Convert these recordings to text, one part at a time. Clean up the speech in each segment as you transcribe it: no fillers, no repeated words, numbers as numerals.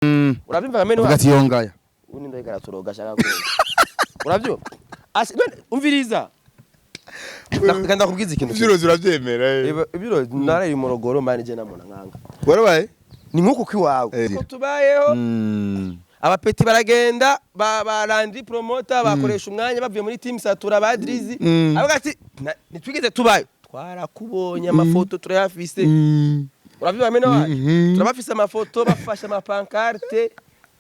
Urabyumva kamene? Uvuga ati yongaya. Ubu ndahita araturoga, ashaka kumva. Urabyumva? None umviriza. Reka ndakubwiza ikintu kimwe. Ivyurozi uravyemera, eh. Ibiro naraye umurogoro mani je namuna nkanga. Warabaye? Ni nk'uku kwiwawe. Ko tubayeho, abapeti baragenda ba Landry Promoter bakoresha umwanya bavuye muri team Satura ba Drizzy. Avuga ati: "Ntitwigeze tubayo, twarakubonye, amafoto turayafise." Uravyumva mene wacu? Mhm. Turabafise amafoto bafashe ama pancarte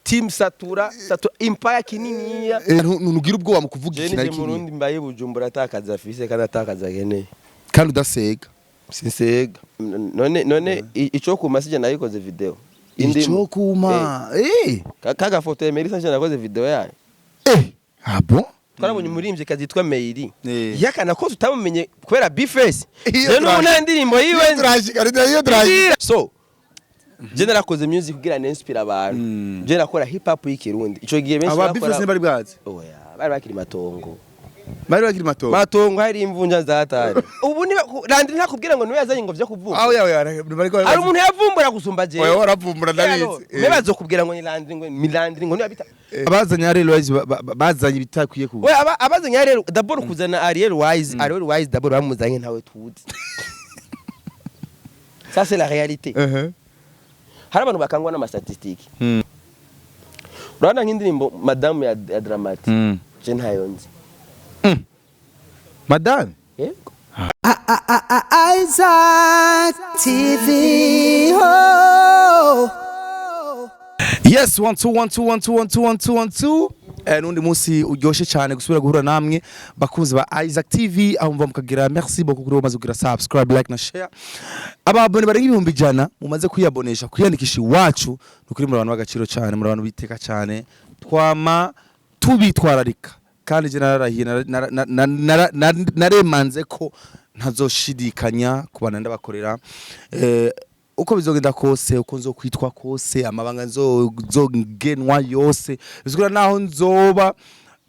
team Satura, Satura Empire kininiya. Ntugira ubwoba mu kuvuga Je ikintu ari nije kinini. Murundi mbaye Bujumbura atakaza afise kandi atakaza akeneye. Kandi udasega. Sinsega. None ico kuma sije nayikoze video. Ico kuma, eh. Kaga foto ya Melissa nje nakoze video yayo. Eh, ah bon? Twarabonye umuririmvyikazi yitwa Meiri. Yakana ko tutamumenye kubera Bface. Iyo Je n'ubu nta ndirimbo yiwe nzi. Turashika, iyo turashika. So je narakoze music kugira ninspire abantu. Je nakora hip hop y'ikirundi ico gihe benshi Aba bakora. Bface ntibari bwazi? Oya, bari bakiri matongo. Bari bakiri matongo. Matongo hari imvunja zatari. Ubu niba Landry ntakubwira ngo niwe yazanye ngo vyo kuvuga. Aho yawe bari ko. Hari umuntu yavumbura gusumba jewe. Oya, waravumbura, ndabizi. Mbe bazokubwira ngo ni Landry, ngo ni Landry, ngo niwe abita. Abazanye Ariel Wise bazanye ibitakwiye kuza. We abazanye Ariel, d'abord kuzana Ariel Wise, Ariel Wise d'abord bamuzanye ntawe tuzi. Ça, c'est la réalité. Hari abantu bakangwa n'ama statistiques. Urabona nk'indirimbo Madamu ya Dramati, je ntayo nzi. Madame? Yego. Isaac TV. Oh. Yes, one two one two one two one two one two one two. Nundi munsi uryoshe cyane gusubira guhura namwe bakunzi ba Isaac TV aho mva mukagira. Merci beaucoup kuri umaze kugira subscribe, like na share. Ababone barenga 100,000 mumaze kwiyabonesha, kwiyandikisha iwacu. Nukuri muri abantu b'agaciro cyane, muri abantu biteka cyane, twama tubitwararika. Kandi je nararahiye, naremanze ko ntazoshidikanya kubana ndabakorera, uko bizogenda kose, uko nzokwitwa kose, amabanga nzogenwa yose bizigura naho nzoba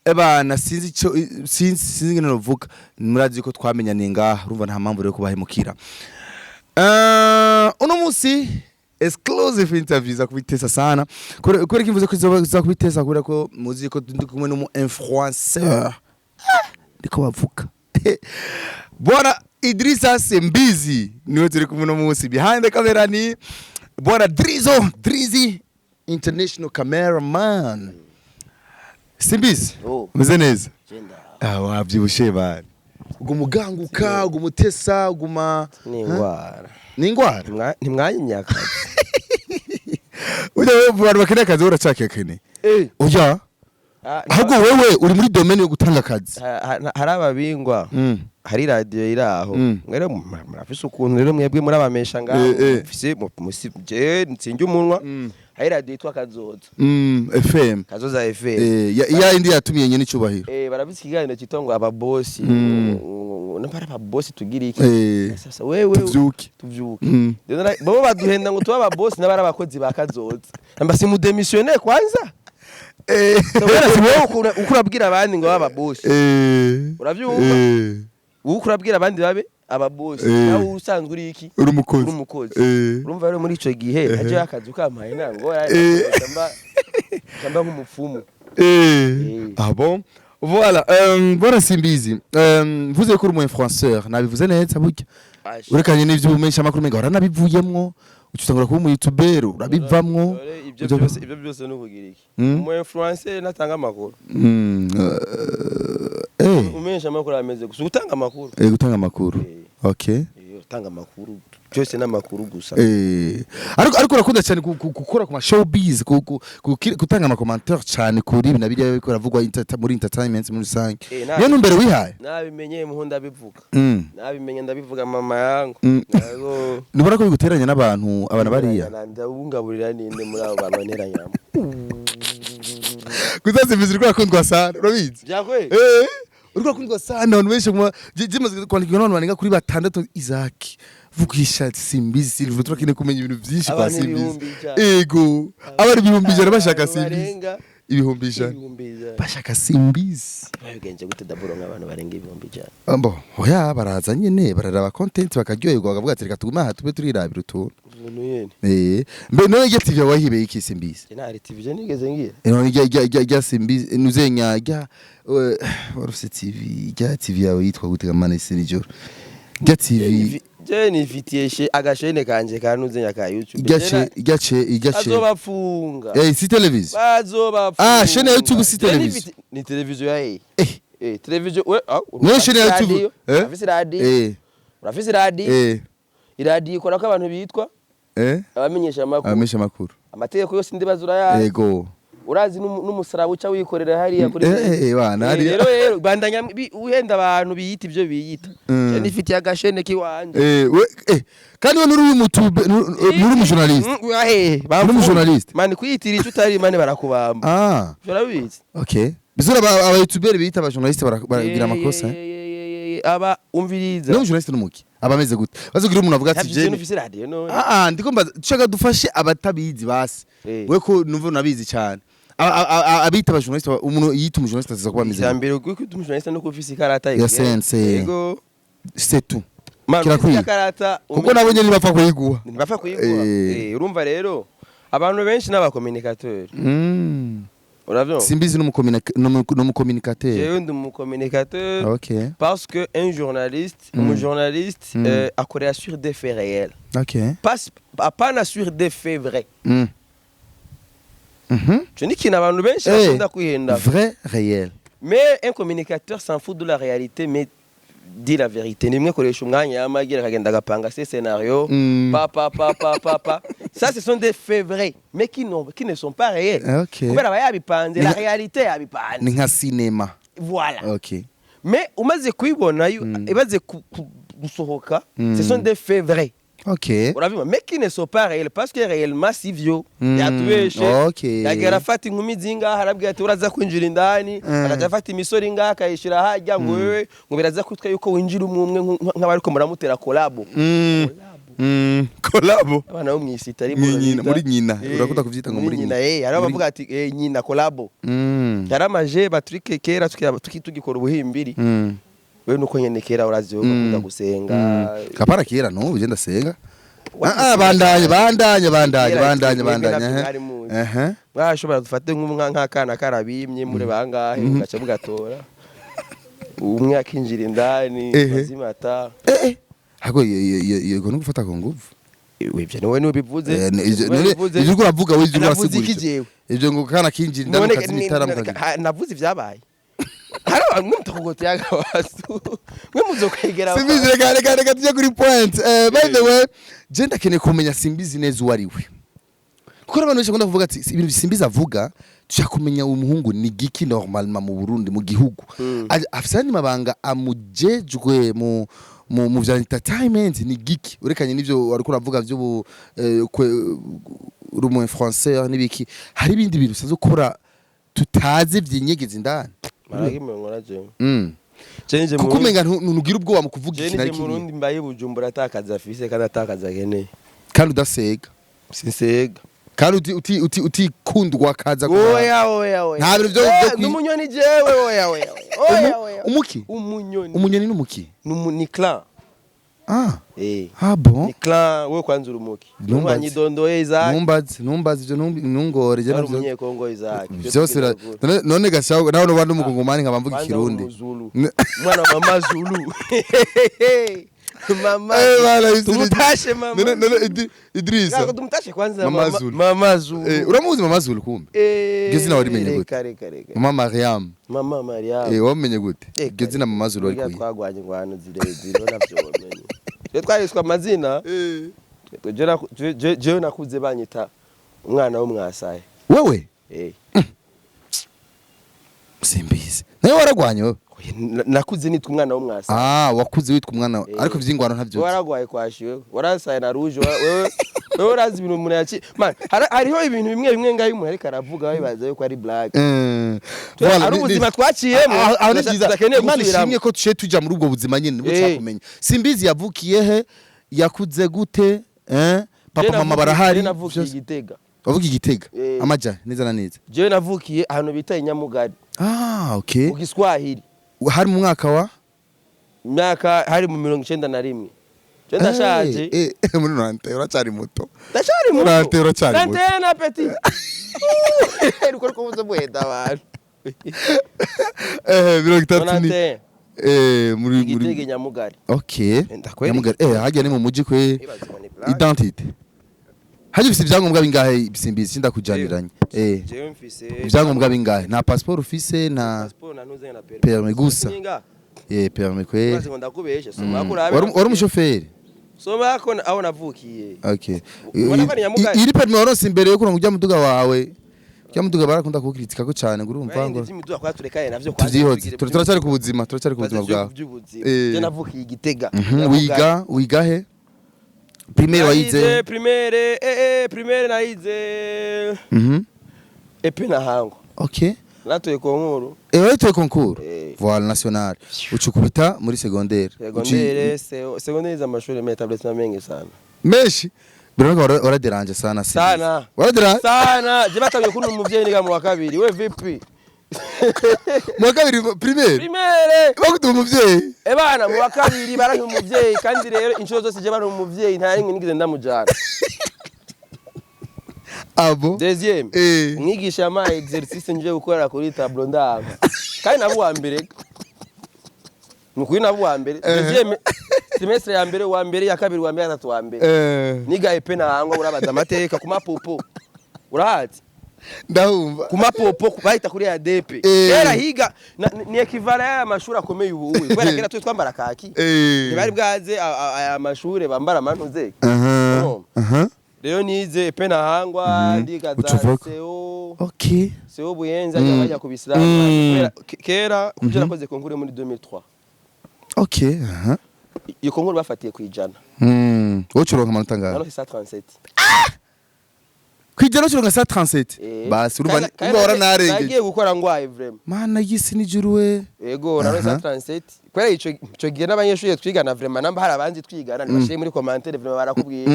ebana. Sinzi ico, sinzi ingene novuga. Murazi ko twamenyaniye ngaha, urumva nta mpamvu rero kubahemukira. Uno munsi exclusive interview za kubitesa sana. Kubera ko imvuze ko iza kubitesa, kubera ko muzi ko ndi kumwe n'umu influenceur. Ah, ndiko bavuga Bwana Idrissa Sembizi, niwe turi kumwe uno munsi. Behind the camera ni Bwana Drizo Drizi, international cameraman. Simbizi? Oh. Umeze neza? Genda. Ah, wavyibushe bana, uguma uganguka, uguma utesa, uguma Ni ingwara. Ni ingwara. Ntimwanyimyaka. Ujya wewe, abantu bakeneye akazi uracakekeneye. Eh. Ujya ahubwo wewe uri muri domaine yo gutanga akazi. Hari ababingwa. Hari radiyo iri aho. Mwere murafise ukuntu rero mwebwe murabamesha ngaho. Mufise je nsinjye umunwa. Hari radiyo yitwa Kazoza. FM. Kazoza FM. Eh, ya indi yatumiye nyene icubahiro. Eh, barafise ikiganiro cyitwa ngo ababosi. Nabari ababosi tugira iki? Sasa wewe Tuvyuke. Tuvyuke. Rero bo baduhenda ngo tuba ababosi n'abari abakozi ba Kazoza. Namba si mudémissionne kwanza. Kubera si wowe uko urabwira abandi ngo babe ababosi. Uravyumva? Wowe uko urabwira abandi babe ababosi. Nawe usanzwe uri iki? Uri umukozi. Uri umukozi. Urumva rero muri ico gihe aje akazi ukampaye ntango mba nk'umupfumu. Ah bon, voilà, bora Simbizi, mvuze ko uri umu influenceur, nabivuze neza burya? Urekanye n'ivyo umenyesha amakuru, umenga waranabivuyemwo, uca utangura kuba umu youtuber, urabivamwo. Dore ibyo byose ni ukugira iki? Umu influencer natanga amakuru. Umenyesha amakuru ameze gusa utanga amakuru. Gutanga amakuru. Okay. Utanga amakuru byose n'amakuru gusa. Ariko urakunda cyane gukora ku ma showbiz, gutanga ama commentaire cyane kuri ibi na biriya biriko biravugwa muri entertainment muri rusange. Niyo ntumbero wihaye? Nabimenye muhu ndabivuga. Nabimenye ndabivuga mama yangu. Yego. Nubona ko biguteranya n'abantu, abantu bariya. Ndabungaburira ninde muri abo bantu banteranyamo? Kuzasimbiza, uriko urakundwa sana, urabizi? Byakwe. Uriko urakundwa sana, abantu benshi jimaze kwandikirwa n'abantu barenga kuri batandatu: "Isaac, vugisha Simbizi Silva, turakeneye kumenya ibintu byinshi kwa Abantu Simbizi." 100,000. Ego, abari 100,000 bashaka Abantu Simbizi. barenga. 100,000. 100,000. Bashaka Simbizi. Babigenje gute d'abord nk'abantu barenga 100,000? Ambo oya, baraza nyene bararaba content, bakaryoherwa, bakavuga ati: "Reka tugume aha tube turirabira utuntu." Ibintu nyene. Mbe none irya TV wahibeye iki, Simbizi? Je nta TV je nigeze ngira. None irya Simbizi nuzenya irya wari ufise TV, irya TV yawe yitwa gute mana isi nijoro, irya TV? Je nifitiye agashene kanje kanuzenya ka YouTube. Irya ce Azobafunga. Si television. Bazobafunga. Ah, chaîne ya YouTube si Je television. Ni television ya television we Niyo chaîne ya YouTube, eh? Urafise radio? Urafise radio? Iradiyo ikora ko abantu bitwa abamenyesha amakuru. Abamenyesha amakuru. Amategeko yose ndibaza urayazi. Yego. Urazi n'umusaraba uca wikorera hariya kuri bana, hariya. Rero bandanya uhenda abantu biyita ivyo biyita. Je nifitiye agashene kiwanje. We, kandi we nuri umutube, nuri umujournaliste? Ahe. Uri umujournaliste? Mani, kwiyitira ico utari, mani, barakubamba. Ah. Urabizi. Okay, bizura aba youtubeur biyita aba journaliste baragira amakosa, eh? Aba umviriza. No journaliste numuki aba ameze gute? Bazogira umuntu avuga ati Ntabyo je ufise radio none. Ah ah, ndiko mbaza, dushaka dufashe abatabizi basi. We ko numva unabizi cyane. Abita aba journaliste, umuntu yita umujournaliste aziza kuba ameze Icya gute? mbere kuko umujournaliste nuko ufise ikarata Ya CNC. Yego. C'est tout? Mani, Kirakwiye. ufise ikarata. Kuko nabo nyene bapfa kuyiguha. Ntibapfa kuyiguha. Urumva rero abantu benshi n'abacommunicateur. Uravyumva? Simbizi n'umucommunicateur. Jewe ndi umucommunicateur. Parce que un journaliste, un journaliste akorera sur des faits réels. Pas apana sur des faits vrais. Ico ni ikintu abantu benshi bakunda kwihenda. Vrai, réel. Mais un communicateur s'en fout de la réalité, mais dit la vérité. Nimwe akoresha umwanya yamagira akagenda agapanga ses scénarios. Pa pa pa pa pa pa. Ça, ce sont des faits vrais, mais qui ne sont pas réels. Kubera aba yabipanze, la réalité yabipanze. Ni nka cinéma. Voilà. Mais umaze kuyibona imaze gusohoka, ce sont des faits vrais. Uravyumva? Mais qui ne sont pas réels parce que réellement sivyo. Yatubeshe. Yagera afata inkumi zingaha, arabwira ati: "Uraza kwinjira indani." Agaca afata imisoro ingaha akayishira hajya ngo wewe ngo biraza kwitwa yuko winjira umwe umwe nk'abariko muramutera collabo. Collabo. Abana bo mw'isita ari Muri nyina, muri nyina. Urakunda kuvyita ngo muri nyina. nyina. Hariho abavuga ati nyina collabo. Yaramaje baturike kera tugikora ubuhimbiri. We nuko nyene kera urazi wowe ukunda gusenga. Kapara kera no ugenda senga. Ah ah, bandanye, bandanye, bandanye, Kera bandanye, twebwe bandanye. navyo mwari muzi. Mwashobora dufate nk'umwa nk'akana karabimye muri bangahe, mugaca mugatora umwe akinjira indani mazimata. Hako yego no gufata ku nguvu. Ibyo niwe nubivuze. None ivyo uriko uravuga we, ivyo Navuze urasigura iki ivyo. jewe? Ivyo ngo kana kinjira indani None ukazima itara mukagira. Navuze ibyabaye. Hari abantu mwe mutakugoteyaga wasu mwe muzokwegera. Simbizi, reka tujye kuri point. By the way, je ndakeneye kumenya Simbizi neza uwo ari we. Kuko hari abantu benshi bakunda kuvuga ati ibintu Simbizi avuga, dushaka kumenya uwo muhungu ni giki normalement mu Burundi, mu gihugu. Afise andi mabanga amujejwe mu vya entertainment, ni giki urekanye n'ivyo wariko uravuga vy'ubu uri umu influenceur n'ibiki? Hari ibindi bintu usanzwe ukora tutazi vyinyegeza indani? Maragimwe nkora jewe. Jenje Kuko umenga ntugira ubwoba mu kuvuga je ikintu nije ari mu kimwe. Burundi mbaye Bujumbura atakaza afise kandi atakaza akeneye. Kandi udasega. Sinsega. Kandi uti utikundwa kaza Oya, oya, oya. Nta bintu Eh, byo ndi umunyoni jewe, oya, oya, oya, oya. Umuki? Umunyoni. Umunyoni n'umuki? Ni clan. Ah. Eh. Ah bon. Ni clan. Wewe kwanza uri umuki? Numbaze. Umwanyidondoye Isaac. Ntumbaze ivyo, ntungore je Wari navyo. umunyekongo Isaac. Vyose none gashaho nawe noba n'umukongomani nkaba mvuga Kwanza ikirundi. Umuzulu. Mwana wa mama Zulu. Mama. Eh, bana, Tumutashe mama. None Idrisa. Ntabwo tumutashe kwanza Mama mama Zulu. Mama Zulu. Uramuzi mama Zulu kumbe? Eh, Iryo zina warimenye gute? Reka, reka, reka. Mama Mariam. Mama Mariam. Wamenye gute Reka, iryo zina mama Zulu wari burya kuyi? Twagwanye ingwano zirezire navyo wamenye. Twe twariswe amazina. Jewe nakuze banyita umwana w'umwasaye. Wewe? Eh. Simbizi nawe waragwanye wewe? Oya, nakuze nitwa umwana w'umwasaye. Ah, wakuze witwa umwana ariko ivy'ingwano ntavyo uzi. Waragwaye kwashiwe warasaye na rouge wewe urazi ibintu umuntu yaci man hariho ibintu bimwe bimwe ngaho umuntu ariko aravuga wibaza yuko ari blague. Voilà, Ari ubuzima twaciyemo Aho ni byiza. tudakeneye Imana gusubiramo. ishimwe ko tuciye tuja muri ubwo buzima nyene nibwo dushaka kumenya Simbizi yavukiye he, yakuze gute, eh, papa mama barahari? Navukiye Vyose. Igitega. Wavuga Igitega? Eh. Amaja neza na neza? Jewe navukiye ahantu bita Inyamugari. Ah, okay. Mu Giswahili. Hari mu mwaka wa? Imyaka hari mu 91. Je ndashaje. Muri 90 uracyari muto. Ndashari muto. 90 uracyari muto. 91 petit. Uriko kubuza muhenda abantu. 30 ni 91. muri Igitega, muri Nyamugari. Okay. Ndakwereka. Nyamugari, hajya ni mu muji kwe. Ibaze ngo ni blague. Identité, hajya ufise ibyangombwa bingahe? Simbizi, sindakujaniranye. Jewe mfise Ibyangombwa bingahe? Nta passeport ufise, nta passport, na ntuze, na permis. Permis gusa. Ninga. Permis kwe. Ibaze ngo ndakubeshe, soma kurabe. Wari umushoferi? Soma ko aho navukiye. Okay. Ubona ko ari Nyamugari? Iri permis waronse imbere yo kuronka ujya muduga wawe? Ujya muduga barakunda kuwukritika ko cyane, ngo urumva ngo By'imiduga kwa turekane navyo kwa Tuvyihoze. Turacyari ku buzima, turacyari ku buzima bwawe. By'ubuzima. Je navukiye Igitega. Wiga he? Primaire wayize? Nayize primaire, primaire nayize EP Nahango. Natoye concours. Wayitoye concours? Eh. Voilà, national. Ucukubita muri secondaire. Secondaire, secondaire amashuri me établissement mengi sana. Menshi. Biraboneka waraderanje sana, si? Sana. Waraderanje. Sana. Je batangiye kuno umuvyeyi niga mu wa kabiri. We VP. Mu wa kabiri primaire? Primaire. Bagutuma umuvyeyi? Ebana, mu wa kabiri baranka umuvyeyi, kandi rero inshuro zose je bari umuvyeyi nta rimwe nigeze ndamujana. Abo. Deuxième. Umwigisha yampaye exercice nje gukora kuri tableau ndanga. Kandi nabo wa mbere. Nukuri nabo wa mbere. Deuxième semestre ya mbere wa mbere, ya kabiri wa mbere, ya gatatu wa mbere. Niga EP Nahangwa, urabaza amateka ku mapopo. Urahazi? Ndahumva. Ku mapopo bahita kuri ADP. Kera higa ni équivalent y'aya mashuri akomeye ubu. Kubera kera twe twambara kaki. Ntibari bwaze aya mashuri bambara amantuze. Urumva? Rero nize EP Nahangwa, ndiga za Ucuvuka. CO. CO Buyenzi, ajya bajya ku bisilamu. Kubera kera kubyo nakoze concours muri 2003. Iyo concours bafatiye ku 100. Wowe ucuronka amanota angahe? Naronse 137. Kwijana ucuronka 137? Basi urumva Kandi urumva waranarengeje. Nagiye gukora ngwaye vraiment. Mana y'isi n'ijuru we. Yego, naronse 137. Kubera ico gihe n'abanyeshuri twigana vraiment, namba hari abanzi twigana ntibashire muri commentaire, vraiment barakubwiye.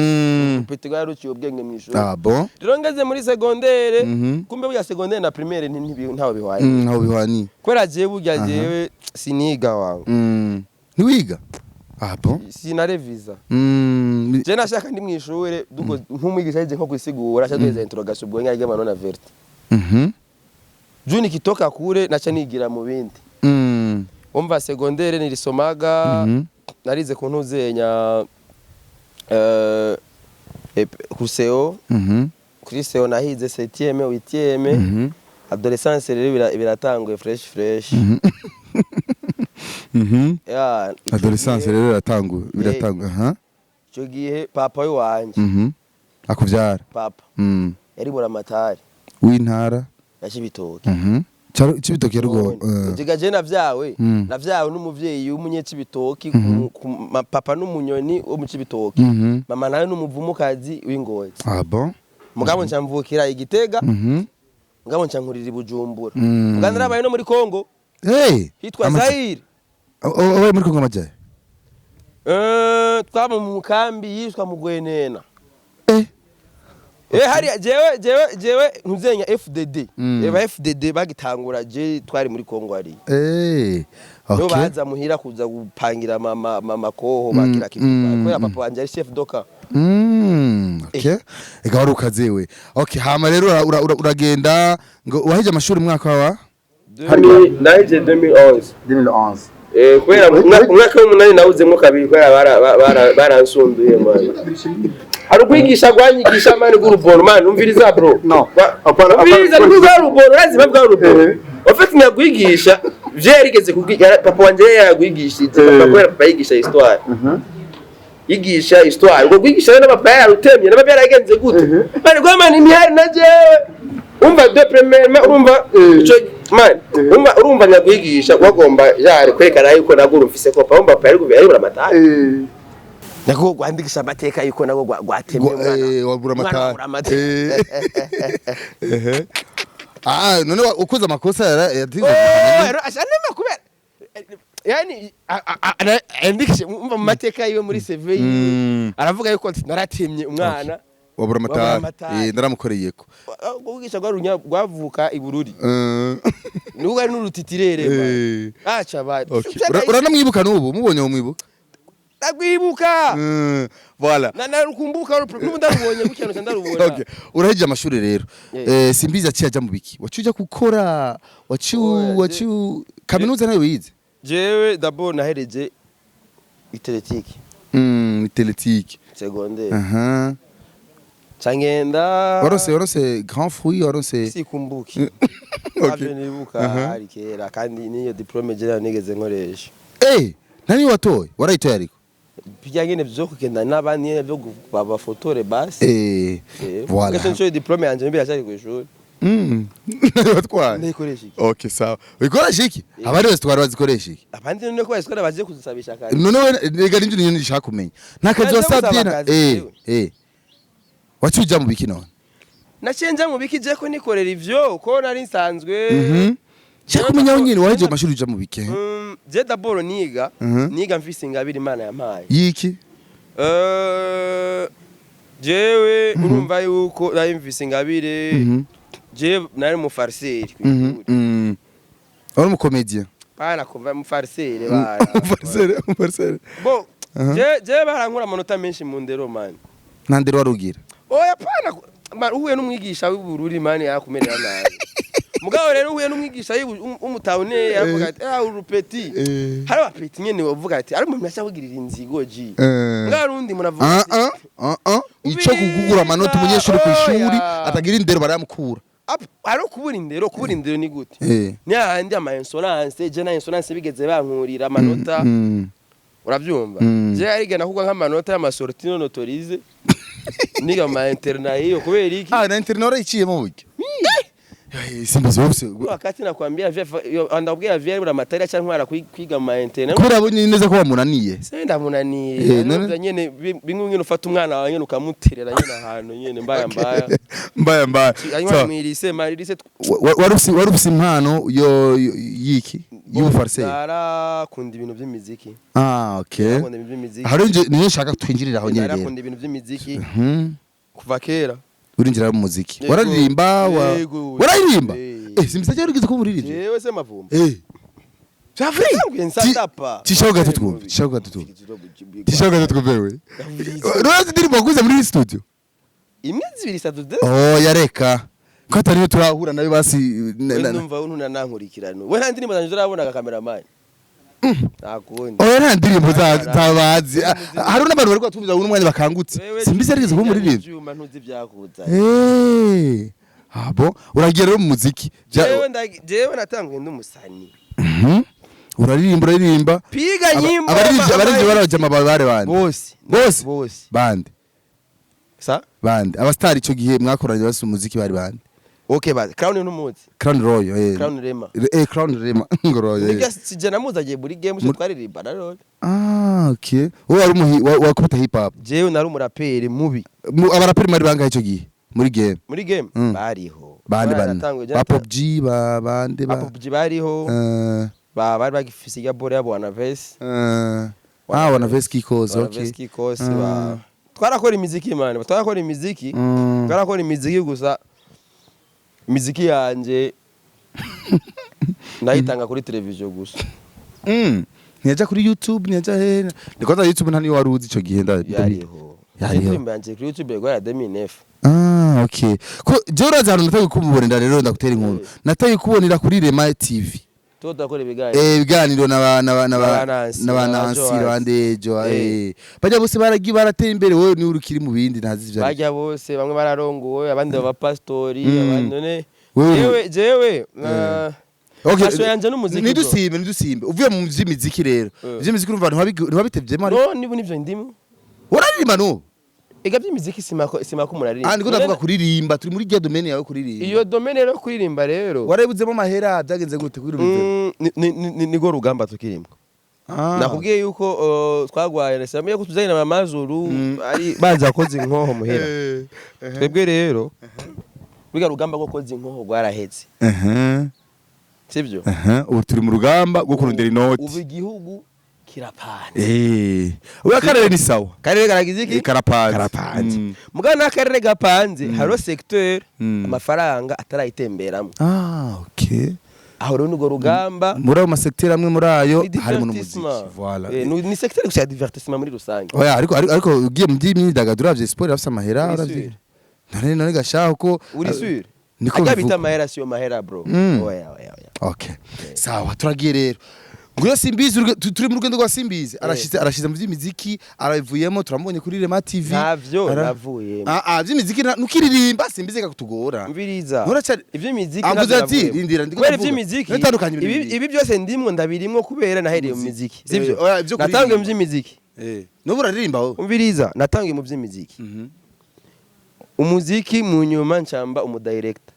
Petit yaruciye ubwenge mu ishuri. Ah bon. Rero ngeze muri secondaire, kumbe burya secondaire na primaire ntaho bihwaye. Aho bihwaniye. Kubera jewe burya jewe siniga wangu. Ntiwiga? Ah bon. Sinarevisa. Je nashaka ndi mwishure nk'umwigisha yaje nko kwisigura acha duheza interrogation, ubwo nyarya manona verte. Juu nikitoka kure nacha nigira mu bindi. Umva, secondaire nilisomaga, narize ku ntuzenya ku CO. Kuri CO nahize 7e, 8e. Adolescence rero biratanguye fresh fresh. Ya, ico Adolescence rero iratanguye, biratanguye. Ico gihe papa we wanje, Akuvyara. papa yari buramatari W'intara? Ya Cibitoke. Cibitoke ya Rugombo. Jiga je navyawe, navyawe n'umuvyeyi w'umunyecibitoki, papa n'umunyoni wo mu Cibitoke, mama nawe n'umuvumukazi w'Ingozi. Ah bon. Mugabo nca mvukira Igitega, mugabo nca nkurira i Bujumbura. Mugabo narabaye no muri Kongo, hitwa Zaire. Obaye muri Kongo amajaye? Twaba mu kambi yitwa Mugwenena. Hariya jewe ntuzenya FDD. Eba FDD bagitangura, je twari muri Kongo hariya. Nibo baza muhira kuza gupangira mama mama koho bakira kintu. Kubera papa wanje ari chef doka. Okay. Ega wari ukazewe. Okay, hama rero uragenda ngo waheje amashuri umwaka wa? Naje 2011. 2011. Kubera umwaka w'umunani nawuzemwo kabiri kubera baransumbuye man. Hari ukwigisha gwanyigisha man rw'uruboro man, umviriza bro. No. Umviriza, ni rwa ruboro, urazi impamvu rwa ruboro. En fait nyagwigisha vyo yarigeze kubwiga papa wanje, yaragwigishije papa, kubera papa yigisha histoire. Yigisha histoire. Ubwo kwigisha rero papa yarutemye, naba byaragenze gute? Man rwa man imihari na jewe. Umva, deux premièrement urumva ico man, urumva nyagwigisha wagomba yari kwerekana yuko nagura mfise ko papa, papa yari kubera amatari. Nako gwandikisha amateka yuko nako gwatemye umwana. Wabura Umwana amatari. wabura amatari. Ah, none ukoze amakosa yatize. Oh, anema kubera yani andikishe, umva, mu mateka yiwe muri CV yiwe aravuga yuko ati naratemye umwana. Wa Buramatari. Buramatari. Eh, naramukoreyeko. Ubwigisha rwavuka i Bururi, nubwo ari n'urutitirere. Aca ba Okay. Uranamwibuka n'ubu mubonye wamwibuka? Ndagwibuka. Voilà. Na narukumbuka, n'ubu ndarubonye gutya nca ndarubona. Okay. Urahejeje amashuri rero. Simbizi aciye aja mu biki? Waciye uja gukora, waciye Oya, waciye kaminuza nayo wize? Jewe d'abord nahereje iteletike. Teletike. Secondaire. Ca ngenda Waronse grand fruit, waronse Sikumbuki. Ntabyo nibuka. Hari kera, kandi n'iyo diplôme je nigeze nkoresha. Nani watoye? Warayitoye ariko? Bijya nyene vyo kugenda n'abandi nyene vyo babafotore basi. Voilà. Gace nco diplôme yanje mbere yacari kw'ishuri. Nani watwaye? Ndayikoresha iki? Okay, sawa. Uyikoresha iki? Abandi bose twari bazikoresha iki? Abandi none ko bazikora baje kuzisabisha akazi. None we rega nivyo niyo nishaka kumenya. Nta kazi Naje wasabye gusaba na akazi, jewe. Waciye uja mu biki none? Naciye nja mu biki? Je ko nikorera ivyo ko nari nsanzwe. Nshaka kumenya aho nyene wahejeje amashuri uja mu biki? Je d'abord niga niga mfise ingabire Imana yampaye. Yiki? Jewe urumva yuko nari mfise ingabire. Je nari mu farceur kw'ishuri. Wari umu comédien? Bana kuva mu farceur bana. Umufarceur, umufarceur. Bo je barankura amanota menshi mu ndero, man. Nta ndero wari ugira? Oya, pana man, uhuye n'umwigisha w'Ubururi, man, yakumerera nabi. Mugabo rero uhuye n'umwigisha w'umutawune yavuga ati: "Ah, uru petit." Hari aba petit nyene bavuga ati ari umuntu ashaka kugirira inzigo ji. Mugabo hari undi muntu avuga ati Ah ah ah, ico kugugura amanota umunyeshuri ku ishuri Oya. atagira indero barayamukura. Hari kubura indero. Kubura indero ni gute? Ni hahandi ama insolence. Je na insolence bigeze bankurira amanota. Urabyumva? Mm. Je yarigana kugwa nk'amanota y'ama sorties non autorisées niga mu ma internat hiyo. Kubera iki? Ah, na internat warayiciyemo burya? Simbizi wose. Wakati nakwambia ndakubwira vya Buramatari cyangwa ntwara kwiga mu ma internat. Kubera abonye neza ko wamunaniye. Se ndamunaniye. None? Nyene bimwe nyene ufata umwana wawe nyene ukamuterera nyene ahantu nyene mbaya mbaya. Mbaya mbaya. Anywa So, mwirise marise. wari ufise impano yo yiki y'ubufarse? Narakunda ibintu by'imiziki. Ah, okay. Narakunda ibintu by'imiziki. Hari nje niyo nshaka twinjirira aho nyene rero. Narakunda ibintu by'imiziki kuva kera. Urinjira mu muziki? Yego. Wararirimba wa Yego. Wararirimba? Eh. Simbizi cyari ugeze ko muririmbye. Jewe se mavumba. Vya vrai? Natanguye nsatapa. Tishaho gato twumve, tishaho gato twumve. Tishaho gato twumve we. Urazi indirimbo waguze muri studio? Imwe, zibiri, zitatu de. Oh, yareka. Ko atari turahura nawe basi We numva ununa nankurikirana. We nta ndirimbo zanje urabonaga, cameraman? Nta kundi. Oya, nta ndirimbo tabazi. Hari n'abantu bari kwatwumviza uno mwanya bakangutse. Wewe Simbizi yarigeze kuba umuririmbyi. ivyuma ntuzi ibyakuza. Ah bon, uragiye rero mu muziki. Jewe natanguye ndi umusani. Uraririmba, uraririmba. Piga nyimbo. Abaririmbyi barabajama bare bande? Bose. Bose? Bose. Bande? Sa? Bande abastari ico gihe mwakoranye basi umuziki bari bande? Okay, ba Crown n'umuzi. Crown Royal. Crown Rema. Crown Rema ngo Royal. Nibyo, sije namuzagiye buri game cyo twaririmba rero. Ah, okay, wowe wari umuhi wakubita hip hop? Jewe nari umuraperi mubi. Abaraperi mwari bangahe ico gihe muri game? Muri game bariho. Bande bande? Baratanguye, Ba Pop G, ba bande ba ba Pop G bariho. Ba bari bagifise irya bore yabo Wanavesi. Ah, Wanavesi Kikos, okay. Wanavesi Kikos ba twarakora imiziki, man, twarakora imiziki. Twarakora imiziki gusa imiziki yanje ndayitanga kuri televiziyo gusa. Ntiyaja kuri YouTube, ntiyaja he? Ni kwanza YouTube nta niyo wari uzi ico gihe nda. Yariho. Yariho. Indirimbo yanje kuri YouTube yagora 2009. Ah, okay. Ko je urazi ahantu nataye kumubonera rero, ndagutera inkuru. Nataye kubonera kuri Rema TV. Tuba turakora ibiganiro. Ibiganiro na na na N'aba Nancy, na ba n'aba Nancy, Joas. bandejo. Bajya bose baragiye baratera imbere, wowe ni urukiri mu bindi ntazi ivyo ari. Bajya bose bamwe bararongowe, abandi baba pastori, abandi none Wewe- jewe jewe Okay. Passion yanje n'umuziki, bro. Nidusimbe, nidusimbe. Uvuye mu vy'imiziki rero. Vy'imiziki urumva ntiwabitevyemo ariko. No, niba nivyo ndimo. Uraririmba no? Ega by'imiziki simako simako muraririmba. Ah, ndiko ndavuga kuririmba, turi muri rya domaine yawe kuririmba. Iyo domaine rero kuririmba rero. Warabuzemo amahera, byagenze gute kuri ubizemo? Nigo rugamba tukirimo. Ah. Nakubwiye yuko twagwaye nasamiye ko tuzanye na Mazuru ari banza koze inkoho muhera. Twebwe rero biga rugamba rwo koza inkoho rwarahetse. Sibyo? Ubu turi mu rugamba rwo kurondera Ubu inoti. igihugu Kirapanze. Oya, akarere ni sawa. Karere karagize iki? Karapanze. Karapanze. Mugabo n'akarere gapanze, hariho secteur amafaranga atarayitemberamo. Ah, okay. Aho rero nurwo rugamba. Muri ayo masecteur, amwe muri ayo Ni harimo n'umuziki. divertissement. Voilà. Ni secteur gusa ya divertissement muri rusange. Oya, ariko ugiye mu by'imyidagaduro, uravye sport irafise amahera. Uri Uravye none gashaho ko Uri sûr? Niko Ajya bita bivugwa. amahera, siyo mahera, bro. Oya, oya, oya. Okay, sawa, turagiye rero. Nguyo Simbizi, turi mu rugendo rwa Simbizi. Arashize mu by'imiziki, arabivuyemo, turamubonye kuri Rema TV. Ntavyo navuyemo. Ah ah, by'imiziki nukiririmba Simbizi kakutugora. Mviriza. Ivy'imiziki Amvuze navyo ati, navuyemo. rindira, ndiko Kubera ndavuga. ivy'imiziki, Natandukanye ibintu bibiri. ibi byose ndimwo, ndabirimwo kubera nahereye mu miziki, sivyo? Oya, ivyo Natangiye mu kuririmba. by'imiziki. Nubu uraririmba wowe? Umviriza, natangiye mu by'imiziki, umuziki mu nyuma ncamba umudirector.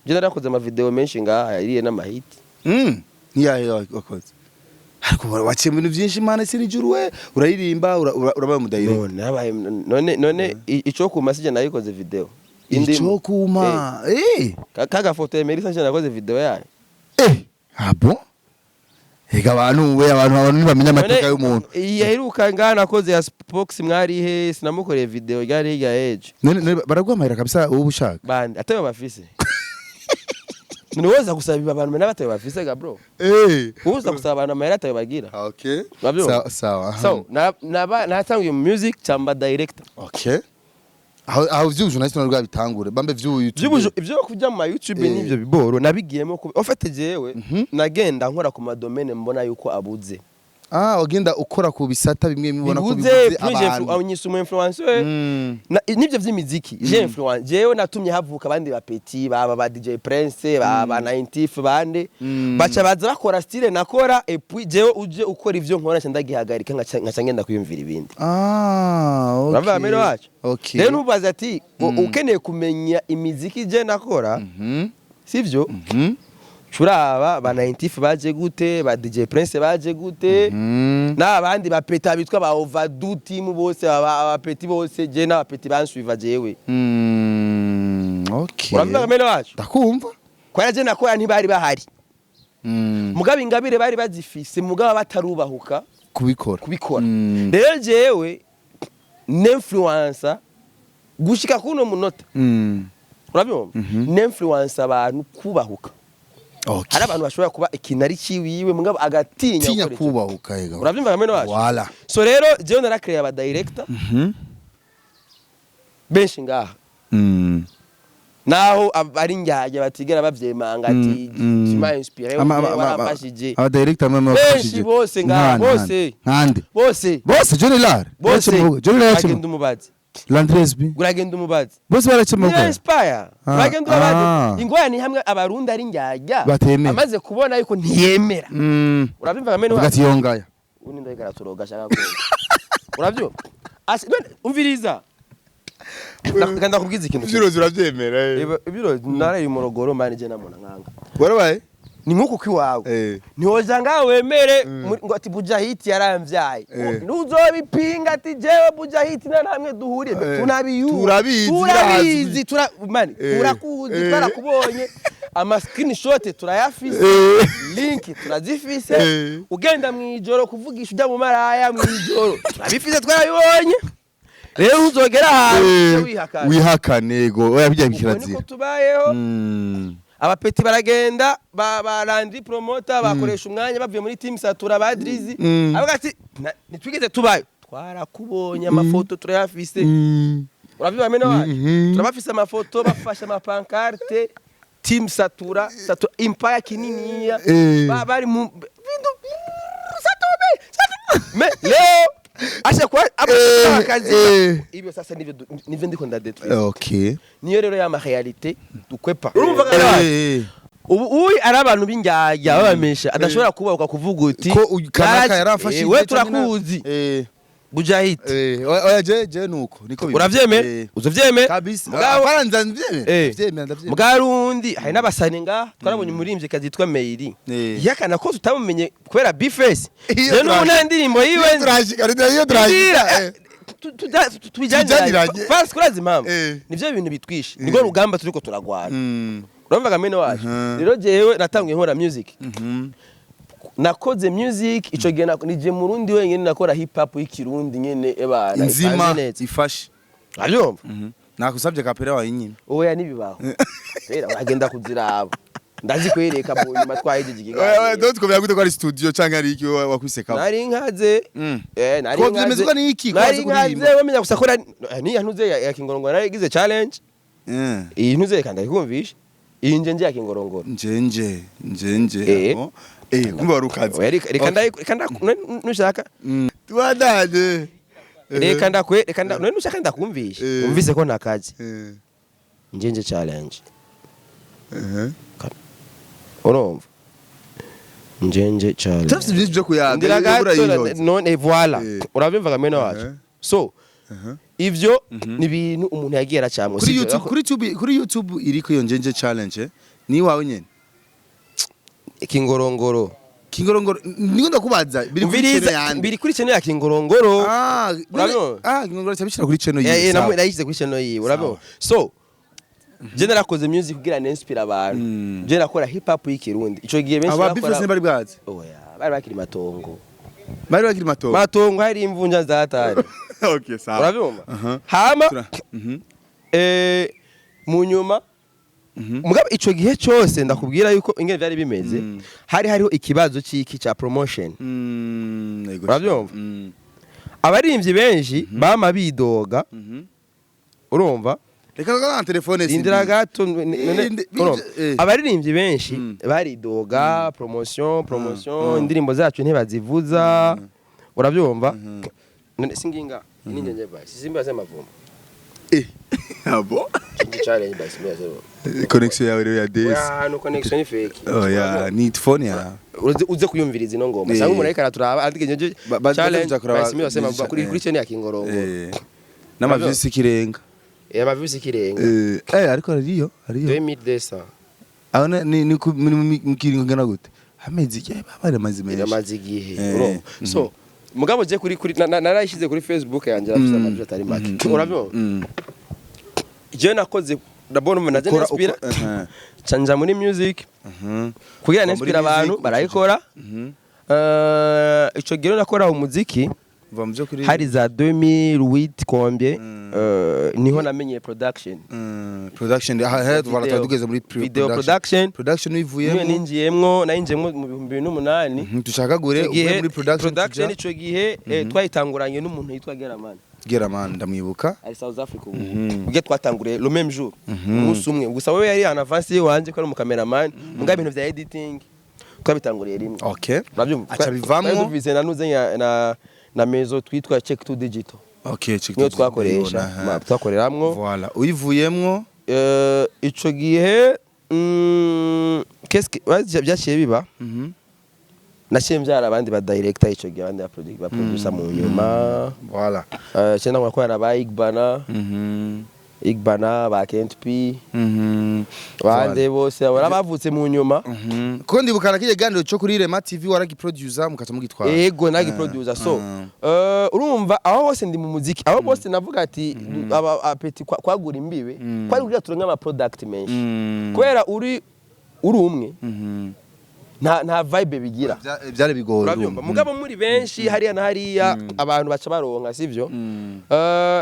Je narakoze amavideo menshi ngaha yariye n'amahiti. Niyahe wakoze? Ariko waciye mu bintu byinshi, Imana isi n'ijuru. We uraririmba, urabaye umudirector. None nabaye, none ico kuma sije nayikoze video. Ico kuma? Kaga foto ya Melissa nje nakoze video yayo. Ah bon? Ega abantu we, abantu ntibamenya amateka y'umuntu. Iyi yaheruka ngaha nakoze ya Spox, mwari he? Sinamukoreye video ryari hirya ejo. None baraguha kabisa uba ushaka? Bande atayo bafise? None woza gusaba abantu n'abatayo bafise ga, bro? Woza gusaba abantu amahera atayo bagira? Okay. Urabyumva? Sawa sawa. So natangiye mu music, camba director. Okay. Aho vy'ubujournaliste nabwo bitangure bambe vy'ubu YouTube. Ivyo kuja mu ma YouTube n'ivyo biboro nabigiyemo en fait jewe nagenda nkora ku madomaine mbona yuko abuze. Ah, ugenda ukora ku bisata bimwe bimwe ubona ko bibuze. bibuze Plus abantu. Anyisa umu influenceur. Nivyo vy'imiziki, j'ai influence, jewe natumye havuka abandi ba petit, baba ba DJ Prince, baba 90 bande, baca baza bakora style nakora. Et puis jewe uje ukora ivyo nkora, nca ndagihagarika, nkaca ngenda kwiyumvira ibindi. Ah, okay. Uravuga mbere wacu. Okay. Rero ntubaze ati ukeneye kumenya imiziki je nakora, sivyo? Curaba ba 90 baje gute, ba DJ Prince baje gute, n'abandi bapeta bitwa ba Ovadu team bose, aba petit bose, je n'aba petit bansuiva jewe. Okay. Uravuga mbere wacu. Ndakumva. Kwera je nakora ntibari bahari. Mugabo ingabire bari bazifise, mugabo batarubahuka Kubikora. kubikora. Rero jewe n'influencer gushika kuno munota. Urabyumva? N'influencer abantu kubahuka. Okay. Hari abantu bashobora kuba ikintu ari ciwiwe, mugabo agatinya Tinya gukora ico. kubahuka ega. Urabyumva mwene wacu? Voilà. So rero jewe narakreye aba director benshi ngaha, naho ari njyajya batigera bavyemanga ati tu m'as inspiré, waramfashije. Aba director mwe Benshi mwafashije. bose ngaha, bose. Nkande? Bose. Bose, Johnny Lar. Bose. Johnny Lar. Uragenda umubazi. Landry SB. Uragenda umubazi. Bose barakemuka. Niyo inspire. Uragenda urabazi. Ingorane hamwe abarundi ari njyajya. Batemera. Amaze kubona yuko ntiyemera. Urabyumva mwene Uvuga wacu? ati yongaya. Undi ndayika araturoga ashaka kumva. Urabyumva? None umviriza. Reka ndakubwiza ikintu kimwe. Urabyemera. Ibiro naraye umurogoro mani, je namuna nkanga. Warabaye? Ni nk'uku kwiwawe. Ntiwoja ngaho wemere ngo ati Bujahiti yaramvyaye. Ntuzobipinga ati jewe Bujahiti nta namwe duhuriye. Tunabiyu. Turabizi, Turabizi, birazwi. tura mani, turakuzi, twarakubonye. Ama screenshot turayafise. Link turazifise. Ugenda mwijoro kuvugisha ujya mu maraya mwijoro. Turabifise, twarabibonye. Rero uzogera ahantu uce wihakana. Wihakane yego, oya, bijya Uko niko bikirazira. tubayeho. Abapeti baragenda ba Landry Promoter bakoresha umwanya bavuye muri team Satura ba Drizzy, avuga ati "Ntitwigeze tubayo, twarakubonye, amafoto turayafise." Uravyumva mene wacu? Turabafise amafoto bafashe amapancarte team Satura, Satura Empire kininiya. Bari mu bintu Satobe Satobe, mais leo asha kwa akazi. Ibyo sasa nivyo nivyo ndiko ndadétruire. Niyo rero ya ma réalité dukwepa, urumva? Ubu uyu ari abantu b'indyarya babamesha adashobora kubahuka kuvuga uti Ko kanaka yarafashije. We turakuzi Bujahid. Oya, je nuko niko bimeze. Uravyemera? Uzovyemera? Kabisa. Mugabo Kwanza ndavyemera. Ndavyemera, ndavyemera. Bwarundi hari n'abasani ngaha, twarabonye umuririmvyikazi yitwa Meiri, yihakana ko tutamumenye kubera Bface. Iyo Rero n'ubu nta ndirimbo yiwe Iyo turashika, iyo turashika. Ndira, tubijyaniranye. Tubijyaniranye. Fasi kurazi impamvu nivyo bintu bitwishe, nirwo rugamba turiko turagwana. Urumvaga mene wacu? Rero jewe natanguye nkora music. Nakoze music ico gihe, nije Murundi wenyine nakora hip hop y'ikirundi nyene, ebana, nzima. Ipanze neza. Ifashe. Uravyumva? Nakusabye kapera wawe nyine. Oya, nibibaho rero, uragenda kuziraba, ndazikwereka mu nyuma twahejeje ikiganiro. Don't twomenya gute ko ari studio canke ari iki wakwise cover? Nari nkaze. Nari Ko nkaze. vyemezwa n'iki ko Nari wazi kuririmba? nkaze, wamenya gusa ko niya ntuze ya Kingorongoro narigize challenge. Iyi ntuze, reka ndayikumvisha, iyi nje ya Kingorongoro. Njenje njenje. Eh. Aho. Kumva wari ukaze. Oya, reka reka nushaka. Tubandanye. Reka ndakwe, reka nda none nushaka ndakumvisha. Umvise ko ntakazi. Njenje challenge. Urumva, njenje challenge. Turafite byinshi byo kuyaga. Ndira Ibura gato yihoze. none voilà. Urabyumvaga mwene wacu? So ivyo ni ibintu umuntu yagiye aracamwo. Kuri Sivyo? YouTube, kuri YouTube iriko iyo njenje challenge, ni iwawe nyene? Kingorongoro. Kingorongoro niko ndakubaza, biri kuri Umviriza, channel yande? Biri kuri channel ya Kingorongoro. Ah. Urabibona? Ah, Kingorongoro cyabishira kuri channel yiwe. Namwe nayishyize kuri channel yiwe, urabibona? So je narakoze music kugira ninspire abantu. Je nakora hip hop y'ikirundi ico gihe, benshi Aba bakora Bifes ntibari bwazi? Oya, bari bakiri matongo. Bari bakiri matongo. Matongo, hari imvunja zatari. Okay, sawa. Urabyumva? Aha. Hama mu nyuma, mugabo ico gihe cyose ndakubwira yuko ingene vyari bimeze, hari hariho ikibazo c'iki ca promotion. Yego. Urabyumva? Abaririmbyi benshi bama bidoga. Urumva? Reka na telefone. Rindira gato, none urumva? Abaririmbyi benshi baridoga promotion, promotion, indirimbo zacu ntibazivuza, urabyumva? None singinga ini njenje basi simba zemavumba. Ah bon? Njenje challenge basi simba zemavumba. Connection yawe rero ya DS. Oya, no connection ni fake. Oya, ni phone ya. Uze kuyumviriza ino ngoma. Sanga umuntu ariko araturaba andike njenje challenge baza kuraba basi simba zemavumba kuri chaîne ya Kingorongoro. N'amavisi ikirenga. Amavisi ikirenga. Ariko hariyo hariyo. 2200. Aho ni mu kiringo ngana gute? Amezi bari amazi menshi. Iramaze igihe. Urumva? So mugabo je kuri narayishyize kuri Facebook yanjye, arafise amajwi atari make, urabyumva? Je nakoze d'abord naje ninspira, canja muri music kugira Uva muri ninspira abantu, music, barayikora. Ico gihe nakora umuziki, Uva mu byo kuri hari za 2008 combien, niho namenye production. Production aha he Video. twari tugeze muri Video production. Production Niyo uyivuyemo. ninjiyemwo, nayinjiyemwo mu 2008. Dushakagure Ico gihe uvuye muri production. Production ico gihe, twayitanguranye n'umuntu yitwa Geraman. Geraman ndamwibuka. Ari South Africa ubu. Ubwo twatanguriye le même jour, umunsi umwe gusa, wewe yari en avance wanje ko ari umucameraman, mugabo ibintu vya editing twabitanguriye rimwe. Okay. Urabyumva? Aca bivamwo. Twari dufise na nuze na mezo twitwa Check to Digital. Okay, check. Niyo twakoresha, twakoreramwo. Voilà, uyivuyemwo. Ico gihe, qu'est-ce que byaciye biba? Naciye mbyara abandi ba director ico gihe, abandi ba ba producer mu nyuma. Voilà. Cyenda ngakorana ba Igbana. Igbana, ba Kent P. Bande bose abo bavutse mu nyuma. Kuko ndibukana kije ganiro cyo kuri Rema TV waragiproducer mukaca mugitwara. Ego, nagiproducer. So urumva, aho hose ndi mu muziki, aho bose navuga ati aba apeti kwagura imbibe kwari kugira turonke ama product menshi, kubera uri umwe nta vibe bigira. Byari bigoye. Urabyumva? Mugabo muri benshi hariya na hariya, abantu baca baronka, sivyo?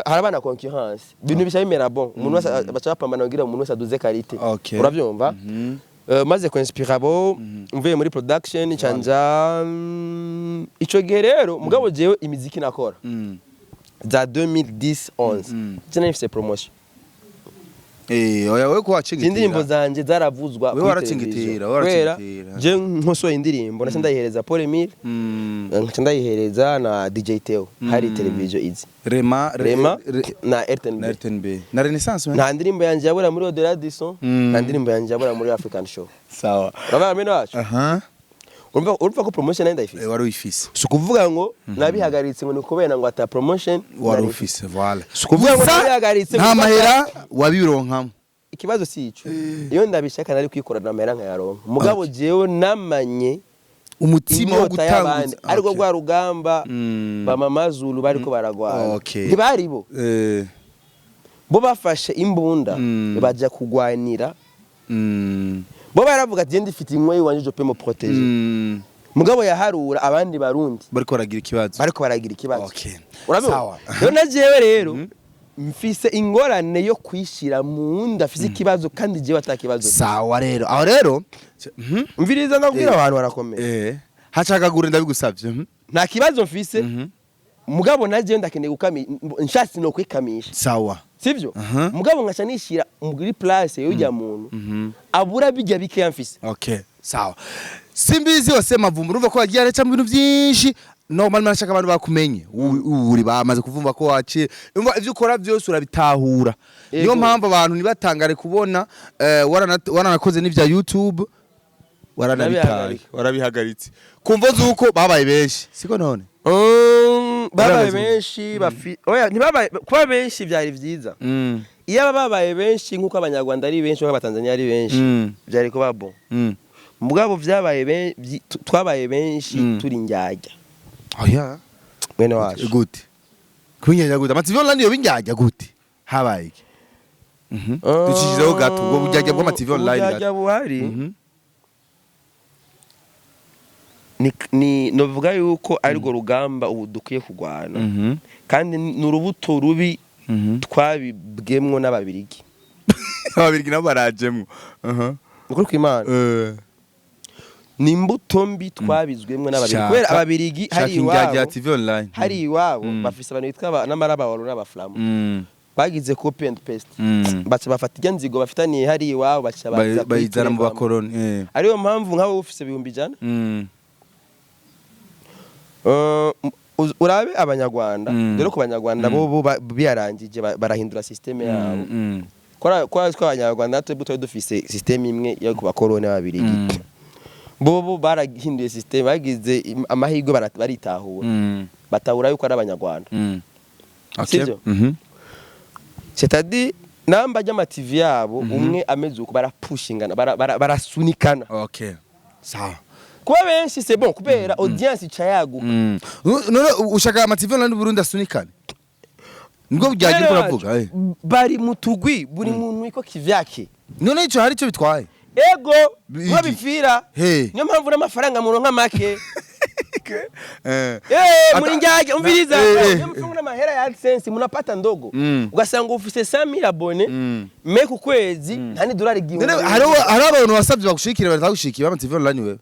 Haraba na concurrence, ibintu bica bimera bon, umuntu wese baca bapambana kugira umuntu wese aduze qualité. Urabyumva? Maze kuinspira abo, mvuye muri production canja, ico gihe rero, mugabo jewe imiziki nakora za 2010 11, je nari promotion. Oya, wewe ko wacingitirira. Indirimbo zanje zaravuzwa Wewe kuri waracingitirira, televiziyo. wewe Kubera waracingitirira. je nkosoye indirimbo, naca ndayihereza Paul Emile, nkaca ndayihereza na DJ Theo, hari televiziyo izi. Rema. Rema na RTNB. Na RTNB na Renaissance man. Nta ndirimbo yanje yabura muri Odera Dison, nta ndirimbo yanje yabura muri African Show. Sawa. Urabona mene wacu? Aha. Urumva ko promotion nayo ndayifise. Wari uyifise. Si ukuvuga ngo nabihagaritse ngo ni kubera ngo ata promotion Wari nari ufise, voilà. Si ukuvuga ngo Gusa, nabihagaritse nta ngo mahera wabironkamo. Ikibazo si ico, iyo ndabishaka nari kwikorana amahera nkayaronka, mugabo jewe namanye Umutima wo inyota y'abandi, gutanguza. ariko rwa rugamba ba Mama Zulu bariko baragwana, ntibari bo, bo bafashe imbunda, baja kugwanira. Bo baravuga ati: "Ndifite inkwe iwanje, je peux me protéger." Mugabo yaharura abandi Barundi Bariko baragira ikibazo. Bariko baragira ikibazo. Urabibona? Sawa. Rero na jewe rero mfise ingorane yo kwishira mu nda afise ikibazo, kandi jewe atakibazo. Sawa, rero aho rero Mviriza, ndabwira, abantu barakomeye. Hacagagure, ndabigusavye. Nta kibazo mfise, mugabo na jewe ndakeneye gukami, nshatse no kwikamisha. Sivyo? Mugabo nkaca nishira muri place y'ujya muntu abura bijya bikeya mfise. Okay, sawa. Simbizi wose Mavumba, urumva ko wagiye areca mu bintu byinshi. Normal nashaka abantu bakumenye. Uri bamaze kuvumva ko waciye, umva, ivyo ukora byose urabitahura. Niyo mpamvu abantu ntibatangare kubona waranakoze n'ivya YouTube, waranabitaye. Ndabihagarika. Warabihagaritse kumva zuko babaye benshi, siko none? Babaye Barabaze. benshi bafi, oya, ntibabaye kuba benshi, byari vyiza. Iyo aba babaye benshi nk'uko Abanyarwanda ari benshi, nk'uko Abatanzania ari benshi, byari kuba bon. Mugabo vyabaye twabaye benshi turi njyajya. Oya. Mwene wacu. Gute kubinyanya? Gute ama TV online yo binjyajya gute? Habaye iki? Ducishizeho gato ubwo bujyajya bw'ama TV online gato. Ubujyajya buhari ni novuga yuko arirwo rugamba ubu dukwiye kurwana, kandi ni urubuto rubi twabibwemwo n'Ababirigi. Ababirigi nabo barajemwo. Ukuri kw'Imana, ni imbuto mbi twabizwemwo n'Ababirigi, kubera Ababirigi Shaka hari injyajya ya iwabo, TV online. hari iwabo bafise abantu bitwa n'amarabawaro n'Abaflamu, bagize copy and paste, baca bafata irya nzigo bafitaniye hari iwabo, baca baza Bayizana mu kuyituremamo. bakoroni. Ariyo mpamvu nk'abo ufise 100,000, urabe Abanyarwanda. Dore ku Banyarwanda bo biyarangije, barahindura système yabo. Kora twa Abanyarwanda twebwe twari dufise système imwe yo ku bakoroni b'Ababirigi. Bo barahinduye système, bagize amahirwe, baritahura, batahura yuko ari Abanyarwanda. Sivyo? C'est-à-dire namba ry'ama TV yabo umwe ameze uko, barapushingana, barasunikana. Okay, sawa. Kuba benshi c'est bon, kubera audience ica yaguka. None ushaka ama TV online Burundi asunikane? Nibwo byagira Rero uravuga. Bari mu tugwi, buri muntu iko kivyake. None ico hari ico bitwaye? Ego. Iki? Niho bipfira. He. Niyo mpamvu n'amafaranga muronka make. Muri njyajya, umviriza, niyo mpamvu n'amahera ya AdSense munapata ndogo. Ugasanga ufise 100,000 abonnés, mais ku kwezi nta n'idolari 1000. None hariho abantu wasabye bagushikira, batagushikira ama TV online wewe?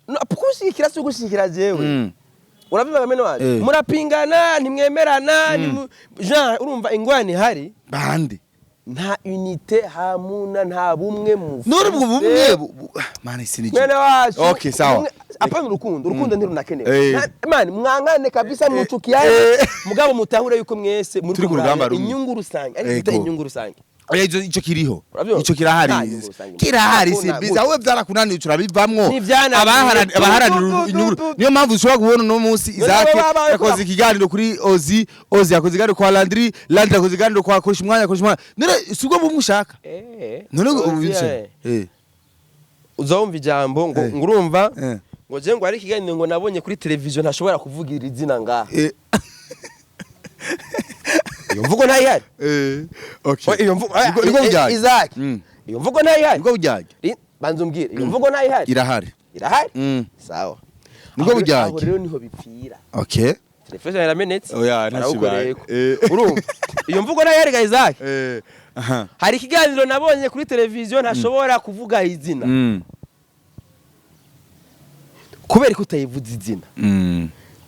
No, kugushigikira si ugushigikira jewe. Urabivuga, mene wacu. Murapingana, ntimwemerana, Jean, urumva ingwani ihari. Bande? Nta unité, hamuna nta bumwe mu None ubwo bumwe mane sinije. Mwene wacu. Okay, sawa. Apana urukundo, urukundo ntirunakenewe. Man, mwangane kabisa, mucukiane, mugabo mutahure yuko mwese muri Turi ku rugamba rumwe. inyungu rusange, ariko bita inyungu rusange. Oya, ico kiriho. Urabyumva? Ico kirahari. Nta nyungu rusange. Kirahari. Hakuna Simbizi. gute. Awe vyarakunaniye, turabivamwo. Ntivyananiye. Abaharanira Tu, tu, tu, inyungu. tu, tu. Niyo mpamvu ushobora kubona uno munsi None Isaac bo babaye yakoze ikiganiro kuri Ozi, Ozi yakoze ikiganiro kwa Landry, Landry yakoze ikiganiro kwa Koresha Umwanya, Koresha Umwanya. None si ubwo bumwe ushaka? None ubu Ozi, bice. Uzumva ijambo ngo ngo urumva ngo je ngo ari ikiganiro ngo nabonye kuri televiziyo, ntashobora kuvugira izina ngaha. Iyo mvugo ntayihari. Okay. Iyo mvugo Nibwo bujyanye. Isaac, iyo mvugo ntayihari. Nibwo bujyanye. Banza umbwire, iyo mvugo ntayihari? Irahari. Irahari. Sawa. Nibwo Aho bujyanye. aho rero niho bipfira. Okay. Telefone yaramenetse. Oya, ntakibaye. Barawukoreyeko. Urumva iyo mvugo ntayihari ga Isaac? Aha. Hari ikiganiro nabonye kuri televiziyo, ntashobora kuvuga izina. Kubera ko utayivuze izina,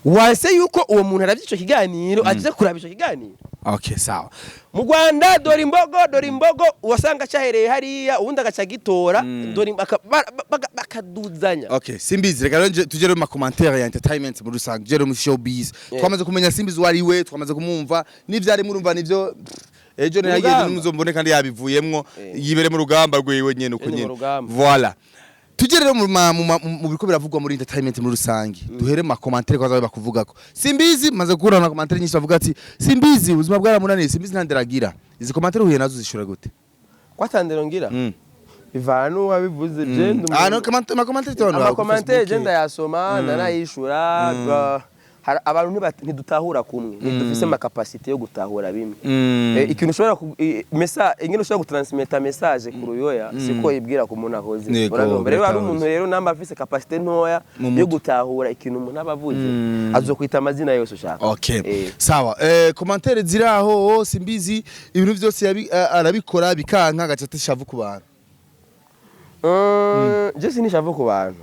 wase yuko uwo muntu arabye ico kiganiro, aje kuraba ico kiganiro. Okay, sawa. Mu Rwanda, dore imbogo, dore imbogo, wasanga cyahereye hariya, ubundi agaca gitora dore bakaduzanya. Okay, Simbizi, reka rero tugere mu ma commentaire ya entertainment muri rusange, tugere mu showbiz. Twamaze kumenya Simbizi uwo ari we, twamaze kumwumva, n'ivyo ari murumva nivyo ejo nageze Urugamba. numuzombone kandi yabivuyemwo, yibere mu rugamba rwiwe nyene uko Nyene mu nyene. rugamba. Voilà. Tugere rero mu biriko biravugwa muri entertainment muri rusange. Duhere mu ma commentaire kwaza bakuvugako. Simbizi maze guhura na commentaire nyinshi bavuga ati Simbizi ubuzima bwaramunaniye, Simbizi ntanderagira. Izi commentaire uhuye nazo zishura gute? Kwatandero ngira bivana n'uwabivuze, je ndi Ah no, ma commentaire tubona. Ama commentaire je ndayasoma, ndanayishura. Hari abantu ntidutahura kumwe, ntidufise ama capacité yo gutahura bimwe. Ikintu ushobora ingene ushobora gutransmeta message ku ruyoya siko ibwira ku muntu ahoze. Urabyumva rero, hari umuntu rero namba afise capacité ntoya Mu yo mutwe. gutahura ikintu umuntu aba avuze, azokwita amazina yose ushaka. Okay. Sawa. Commentaire ziri aho, Simbizi ibintu byose arabikora bikanka, agaca atishavu ku bantu. Je sinishavu ku bantu.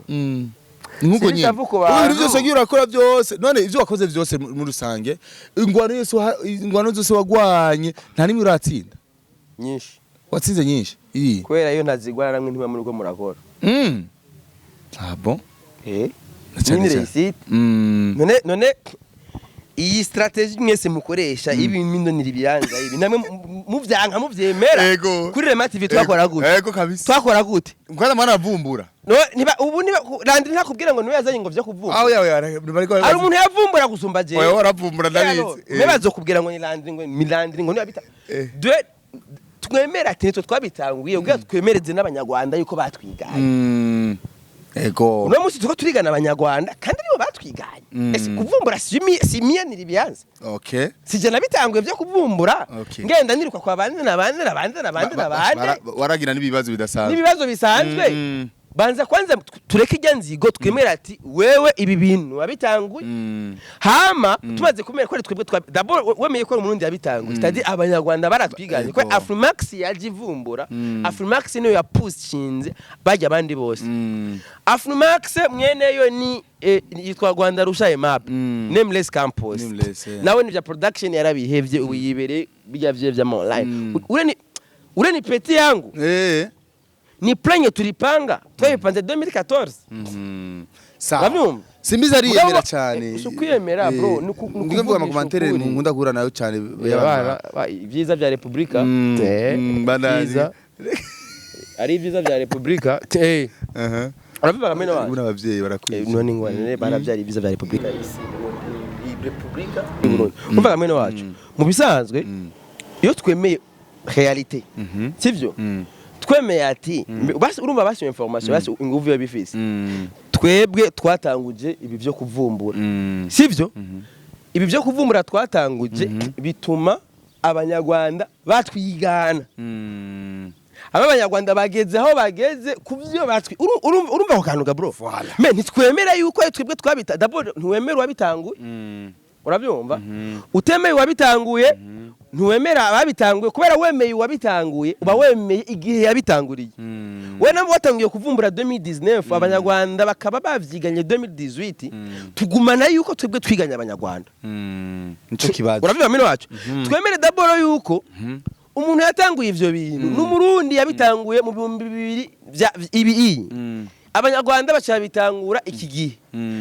Nkuko nyine. Sinishavu ku Ubu ibintu bantu. byose wagiye urakora byose, none ibyo wakoze byose muri rusange, ingwano yose ingwano zose wagwanye, nta nimwe uratsinda? Nyinshi. Watsinze nyinshi iyi? Kubera iyo ntazigwana namwe ntiba muri ko murakora. Ah bon. Na cyane Nyine cyane. réussite. None iyi stratégie mwese mukoresha, ibi mindonira ibiyanza ibi, namwe muvyanka muvyemera. Kuri Rema TV twakora gute? Ego kabisa. Twakora gute? Kwanza mwana avumbura. No, niba ubu niba Landry ntakubwira ngo niwe yazanye ngo vyo kuvumbura. Aho yawe bariko. Hari umuntu yavumbura gusumba jewe? Oya, waravumbura, ndabizi. Mbe bazokubwira ngo ni Landry, ngo ni Landry, ngo niwe yabita. Dwe twemera ati nitwe twabitanguye ubwo, twemereze n'Abanyarwanda yuko batwiganye. Ego. Uno munsi turiko turigana Abanyarwanda kandi aribo batwiganye. Ese kuvumbura si miyanira ibiyanza? Sije nabitanguye byo kuvumbura. Ngenda niruka kwa bande na bande na bande na bande na bande. Waragira n'ibibazo bidasanzwe. N'ibibazo bisanzwe. Banza kwanza tureke ijya nzigo, twemere ati wewe ibi bintu wabitanguye. Hama tumaze kumera ko ari twebwe d'abord wemeye ko ari Umurundi yabitanguye, c'est-à-dire Abanyarwanda baratwiganye, ko Afrimax yaje ivumbura. Afrimax niyo yapushinze bajya abandi bose. Afrimax mweneyo ni yitwa Rwanda Rusha Aimable. Nameless Campus. Nameless, yeah. Nawe ni bya production yarabihevye, ubu yibereye bijya vye vya online. Ule ni petit yangu. Ni plan tulipanga, twabipanze 2014. Sawa. Urabyumva? Simbizi ariyemera Mugabo, cyane. Si ukwiyemera, bro, ni Ndi kuvuga ukuvugisha ama commentaire ukuri. nkunda guhura nayo cyane. Abana, ibyiza bya Repubulika. Bandanye. Ibyiza ari ibyiza bya Repubulika. Urabivuga mene wanyu. Ubu abavyeyi barakwiye. None ingwane barabyara ibyiza bya Repubulika, isi iyi Repubulika y'u Burundi. Umvaga mwene wacu, mu bisanzwe iyo twemeye réalité, sivyo? Twemeye ati basi urumva basi iyo information, basi inguvu yabifise, twebwe twatanguje ibi byo kuvumbura, sivyo? Ibi byo kuvumbura twatanguje bituma Abanyarwanda batwigana. Aba Abanyarwanda bageze aho bageze ku byo batwi urumva ako kantu ga bro? Voilà. Mais ntitwemera yuko ari twebwe twabita. D'abord ntiwemera uwabitanguye, urabyumva? Utemeye uwabitanguye, ntiwemera ababitanguye, kubera wemeye uwabitanguye uba wemeye igihe yabitanguriye. We nabo watangiye kuvumbura 2019, Abanyarwanda bakaba bavyiganye 2018, tugumana yuko twebwe twiganye Abanyarwanda. Nico kibazo. Urabiba mene wacu, twemere d'abord yuko umuntu yatanguye ivyo bintu n'Umurundi yabitanguye mu 2000 vya ibi iyi, Abanyarwanda baca bitangura iki gihe.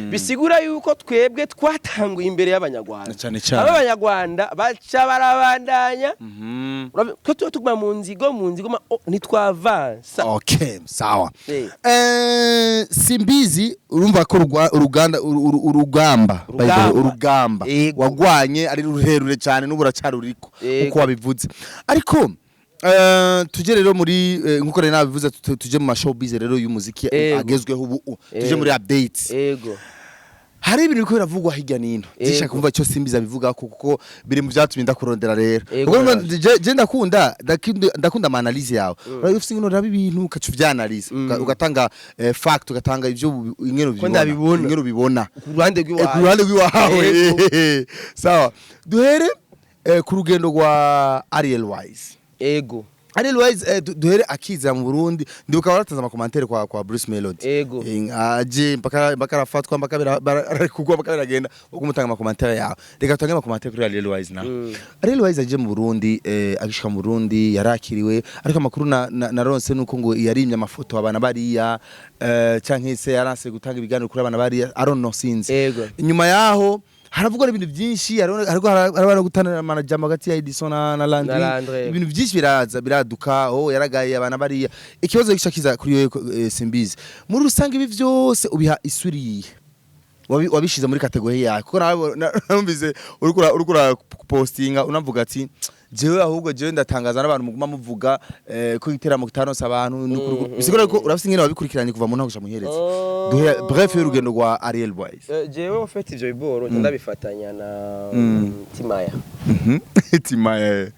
Bisigura yuko twebwe twatanguye imbere y'Abanyarwanda. Cyane cyane. Aba Abanyarwanda baca barabandanya. Twe tuba tuguma mu nzigo, mu nzigo oh, ntitwavansa. Okay, sawa. Simbizi, urumva ko uruganda urugamba, by the way, Urugamba. urugamba wagwanye ari rurerure cyane, n'ubu uracaruriko uko wabivuze. Ariko tujye rero muri nkuko rero nabivuze, tujye mu ma showbiz rero y'umuziki agezweho ubu, tujye muri updates. Hari ibintu biriko biravugwa hirya nino, zishaka kumva icyo Simbizi abivuga, kuko biri mu byatumye ndakurondera rero. Kuko je ndakunda ama analyse yawe. Urabona ufise ingene uraba ibintu, ukaca uvyanaliza, ugatanga fact, ugatanga ivyo ingene ubibona, Ndabibona. ingene ubibona Ku ruhande ku rw'iwawe. Ruhande rw'iwawe. Sawa, duhere ku rugendo rwa Ariel Wise. Ariel Wise, duhere akiza mu Burundi. Ndibuka waratanze ama commentaire kwa Bruce Melody. Aje mpaka arafatwa, mpaka arakugwa, mpaka biragenda uko umutanga ama commentaire yawe. Reka tutange ama commentaire kuri Ariel Wise na Ariel Wise aje mu Burundi. Agishika mu Burundi yarakiriwe, ariko amakuru naronse nuko ngo yarimye amafoto abana bariya, canke se yaranse gutanga ibiganiro kuri abana bariya, I don't know, sinzi. Inyuma yaho haravugwa n'ibintu byinshi, hariko haraba no gutana amajambo hagati ya Edison na Landry. Na Landry. Ibintu byinshi biraza biraduka, oh yaragaye abana bariya. Ikibazo gica kiza kuri wewe, Simbizi, muri rusange ibi byose ubiha isuriye? Wabishize muri catégorie yawe, kuko nawe numvise uriko urapostinga unavuga ati jewe ahubwo jewe ndatangaza n'abantu muguma muvuga ko igiteramo kitaronse abantu. Bisigura ko urafise ingene wabikurikiranye kuva mu ntango gushika muherezo. Duhe bref y'urugendo rwa Ariel Wise. Jewe ufite ivyo biboro ndabifatanya na Timaya. Timaya.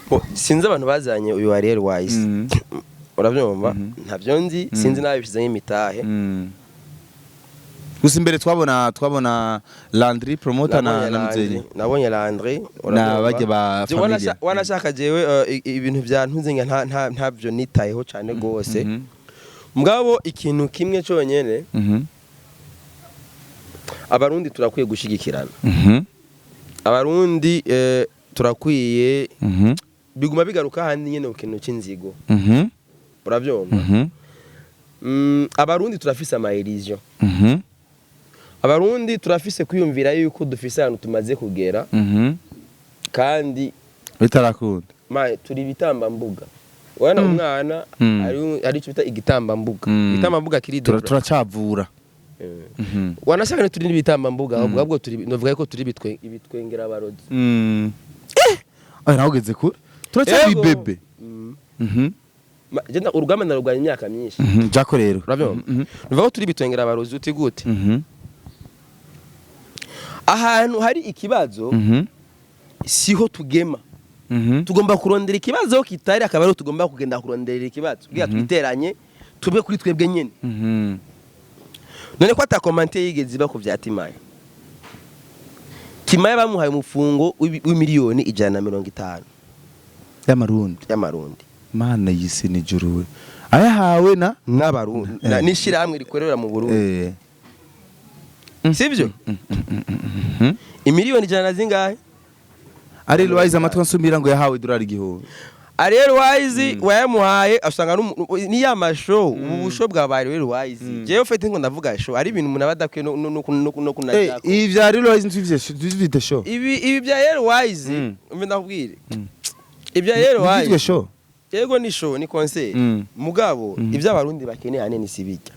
Bo, sinzi abantu bazanye uyu Ariel Wise, urabyumva, ntabyo nzi, sinzi n'ababishizemo imitahe. Gusa imbere twabona Landry promoter na Nabonye na Landry, Muzeri. Nabonye Landry. Na bajya ba Je, familia. Wanashaka jewe ibintu bya ntuzenga ntabyo nitayeho cyane gose. Mugabo ikintu kimwe cyonyene, Abarundi turakwiye gushigikirana. Abarundi turakwiye, biguma bigaruka handi nyene ku kintu c'inzigo, urabyumva. Abarundi turafise ama illusion. Abarundi turafise kwiyumvira yuko dufise ahantu tumaze kugera, kandi bitarakunda. Ma turi ibitambambuga. Wana umwana ari icyo bita igitambambuga. Igitambambuga kiri Turacavura. Wanashaka ni turi n'ibitambambuga, ahubwo turi, novuga ko turi ibitwengera abarozi. Aya nawe ugeze kure, turacyari Yego. bébé. Je urugamba narurwanya imyaka myinshi. Jako rero. Urabyumva, nuvuga ko turi ibitwengera abarozi uti gute? Mhm. Ahantu hari ikibazo siho tugema. Tugomba kurondera ikibazo kitari, akaba ariho tugomba kugenda kurondera ikibazo kugira twiteranye tube kuri twebwe nyene. None ko ata commentaire yigeze iba ku vya Timaya? Timaya bamuhaye umufungo w'imiliyoni 150 y'amarundi. Y'amarundi. Mana y'isi n'ijuru we, ayahawe na N'abarundi n'ishirahamwe rikorera mu Burundi. Sivyo? Imiliyoni 100 na zingahe? Ari Wise amatwi ansumira ngo yahawe idolari 1000. Ariel Wise wayamuhaye asanga ni ya ma show, ubu busho bwa ba Ariel Wise. Jewe ufite ngo ndavuga show ari ibintu umuntu aba adakwiye no kunajako. Ibi vya Ariel Wise ntituvye show. Ibi bya Ariel Wise, umve ndakubwire, ibya Ariel Ntivyitwe Wise show. Yego, ni show, ni concert. Mugabo ibyo Abarundi bakeneye hanini si bijya.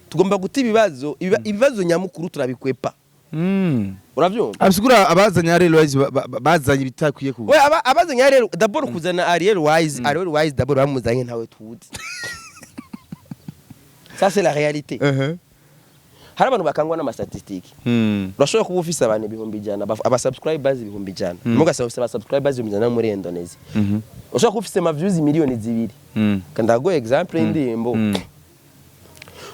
Tugomba guta ibibazo, ibibazo nyamukuru turabikwepa. Uravyumva? Abisigura abazanye Ariel Wise bazanye ibitakwiye ku We abazanye Ariel, d'abord kuzana Ariel Wise, Ariel Wise d'abord bamuzanye ntawe tuzi. Ça c'est la réalité. Hari abantu bakangwa n'ama statistiques. Urashobora kuba ufise abantu 100,000, aba subscribers 100,000, mugasaba ufise aba subscribers 100,000 muri Indonesia. Ushobora kuba ufise ama views 2 miliyoni. Kandi ndaguha exemple y'indirimbo.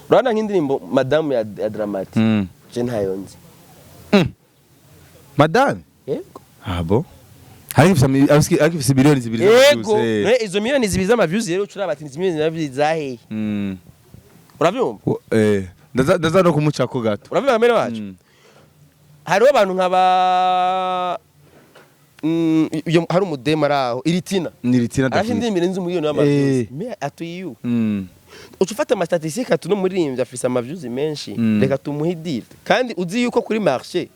Urabona nk'indirimbo Madamu ya Dramati, je ntayo nzi. Madame? Yego. Ah bon, hari ifise 2 miliyoni Yego. z'ama views. None izo 2 miliyoni z'ama views rero ucuraba ati izi miliyoni 2 zaheye? Urabyumva? Ndaza no kumucako gato. Urabyumva mbere wacu? Hariho abantu nk'aba hari umudemu ari aho iritina. Ni ritina. Arafite indirimbo irenze 1 miliyoni y'ama views. Mais atuyiyu uca ufata ama statistiques ati uno muririmbyi afise ama views menshi, reka tumuhe i deal, kandi uzi yuko kuri marché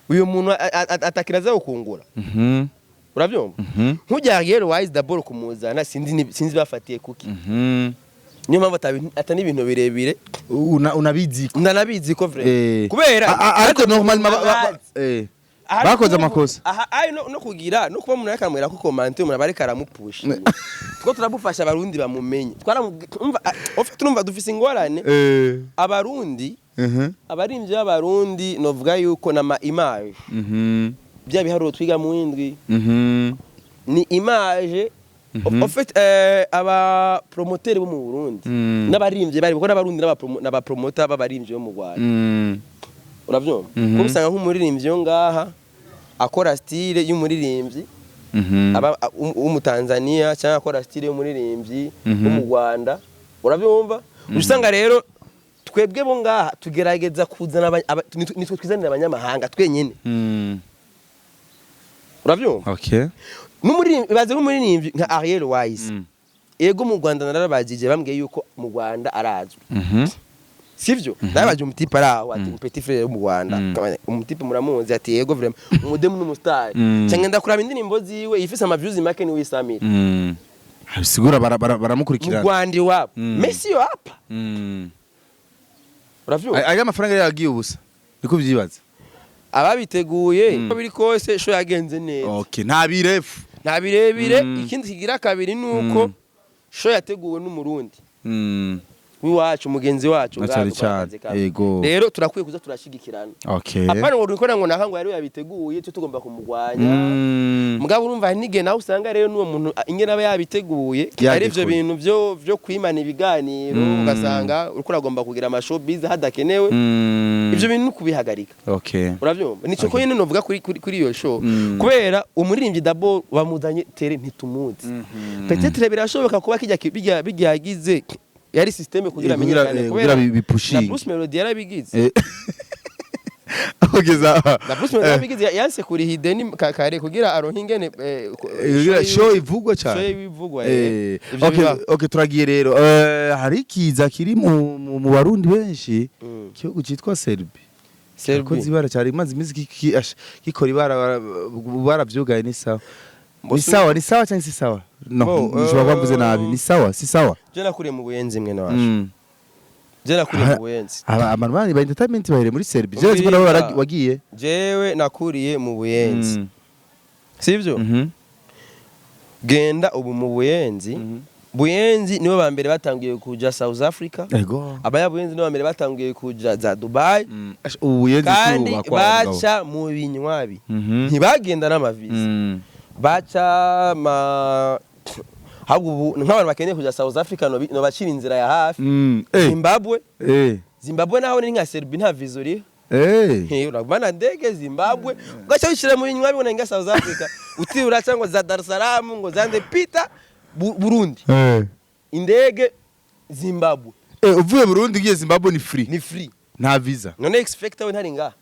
uyu muntu atakira aza gukungura. Urabyumva? Nk'ujya Ariel Wise d'abord kumuzana, sinzi sinzi bafatiye kuki. Niyo mpamvu atani ibintu birebire. Unabizi. Ndanabizi ko vrai kubera Ariko normal Aha bakoze amakosa. Aha ayo no kugira no kuba umuntu yakamwira ko commenter umuntu abareka aramupusha, two turamufasha Abarundi bamumenye. Twaramumva ufite, urumva dufise ingorane. Abarundi, abarimvyi b'Abarundi, novuga yuko nama image, bya biharuro twiga mu indwi, ni image. En fait aba promoteur bo mu Burundi n'abarimvyi bari kuko n'Abarundi n'aba promoter b'abarimvyi bo mu Rwanda. Uravyumva? Kuko usanga nk'umuririmbyi yo ngaha akora style y'umuririmbyi aba w'Umutanzania cyangwa akora style y'umuririmbyi wo mu Rwanda, urabyumva? Usanga rero twebwe bo ngaha tugerageza kuzana nitwe twizanira abanyamahanga twenyine. Urabyumva? Okay. N'umuririmbyi baze, nk'umuririmbyi nka Ariel Wise, ego mu Rwanda narabagije, bambwiye yuko mu Rwanda arazwi. Sivyo? Nabaje umu type ari aho ati petit frère wo mu Rwanda, umu type muramuzi? Ati yego, vraiment umudemu n'umu star. Cyangwa ndakuraba indirimbo ziwe ifise ama views make ni wisamira. Bisigura Mu baramukurikirana. Rwanda iwabo. Messi yo hapa. Uravyumva? Aya mafaranga yari yagiye ubusa, niko byibaza. Ababiteguye, uko biri kose, show yagenze neza. Okay, nta birefu. Nta birebire. Ikindi kigira kabiri ni uko show yateguwe n'Umurundi w'iwacu, mugenzi wacu Na ngaha cyane dukora cyane. akazi kamwe. Rero turakwiye kuza turashigikirana. Apana ngo dukora ngo naka ngo yari yabiteguye, cyo tugomba kumugwanya. Mugabo urumva hari n'igihe nawe usanga rero n'uwo muntu ingene aba yabiteguye ari ivyo Yagikuye. bintu vyo kwimana ibiganiro, ugasanga uriko uragomba kugira ama showbiz hadakenewe. Ivyo bintu ni kubihagarika. Uravyumva? Nico ko nyene novuga kuri iyo show. Kubera umuririmbyi d'abord bamuzanye tere ntitumuzi. Peut-être birashoboka kuba kijya bijya yagize yari système kugira amenyekane, kugira bipushinge. na Bruce Melody yarabigize. Kugeza Na Bruce Melody yarabigize, yanse kuriha ideni kare kugira aronke ingene kugira show ivugwa show cyane. ivugwa. Ivyo bibaho. Okay, turagiye rero. Hari ikiza kiri mu Barundi benshi, igihugu cyitwa Serbie. Serbie. Kozi ibara cyari imaze iminsi gikora ibara, baravyugaye. Ni sawa, ni sawa, ni sawa cyangwa si sawa? No, Bo, nshobora kuba mvuze nabi. Ni sawa, si sawa? Je nakuriye mu Buyenzi, mwene wacu. Je nakuriye mu Buyenzi. Abantu bandi ba entertainment bahereye muri Serbie. Je nzi ko nabo wagiye. Jewe nakuriye mu Buyenzi, sivyo? Mhm. Genda ubu mu Buyenzi. Buyenzi nibo ba mbere batangiye kuja South Africa. Abanyabuyenzi nibo ba mbere batangiye kuja za Dubai. Ubu Buyenzi Kandi kubakwa, abagabo. baca mu binywabi. Ntibagenda n'amavisa. Baca ma ahubwo ubu nk'abantu bakeneye kuja South Africa no bacira inzira ya hafi. Zimbabwe. Zimbabwe naho ni nka Serbia, nta visa uriho. Urabona ndege Zimbabwe ugaca wishira mu binywabi, ubona nga South Africa utibura cyangwa za Dar es Salaam ngo zande pita Burundi. Indege Zimbabwe. Uvuye Burundi ugiye Zimbabwe ni free? Ni free. Nta visa? None X Factor we ntari ngaha?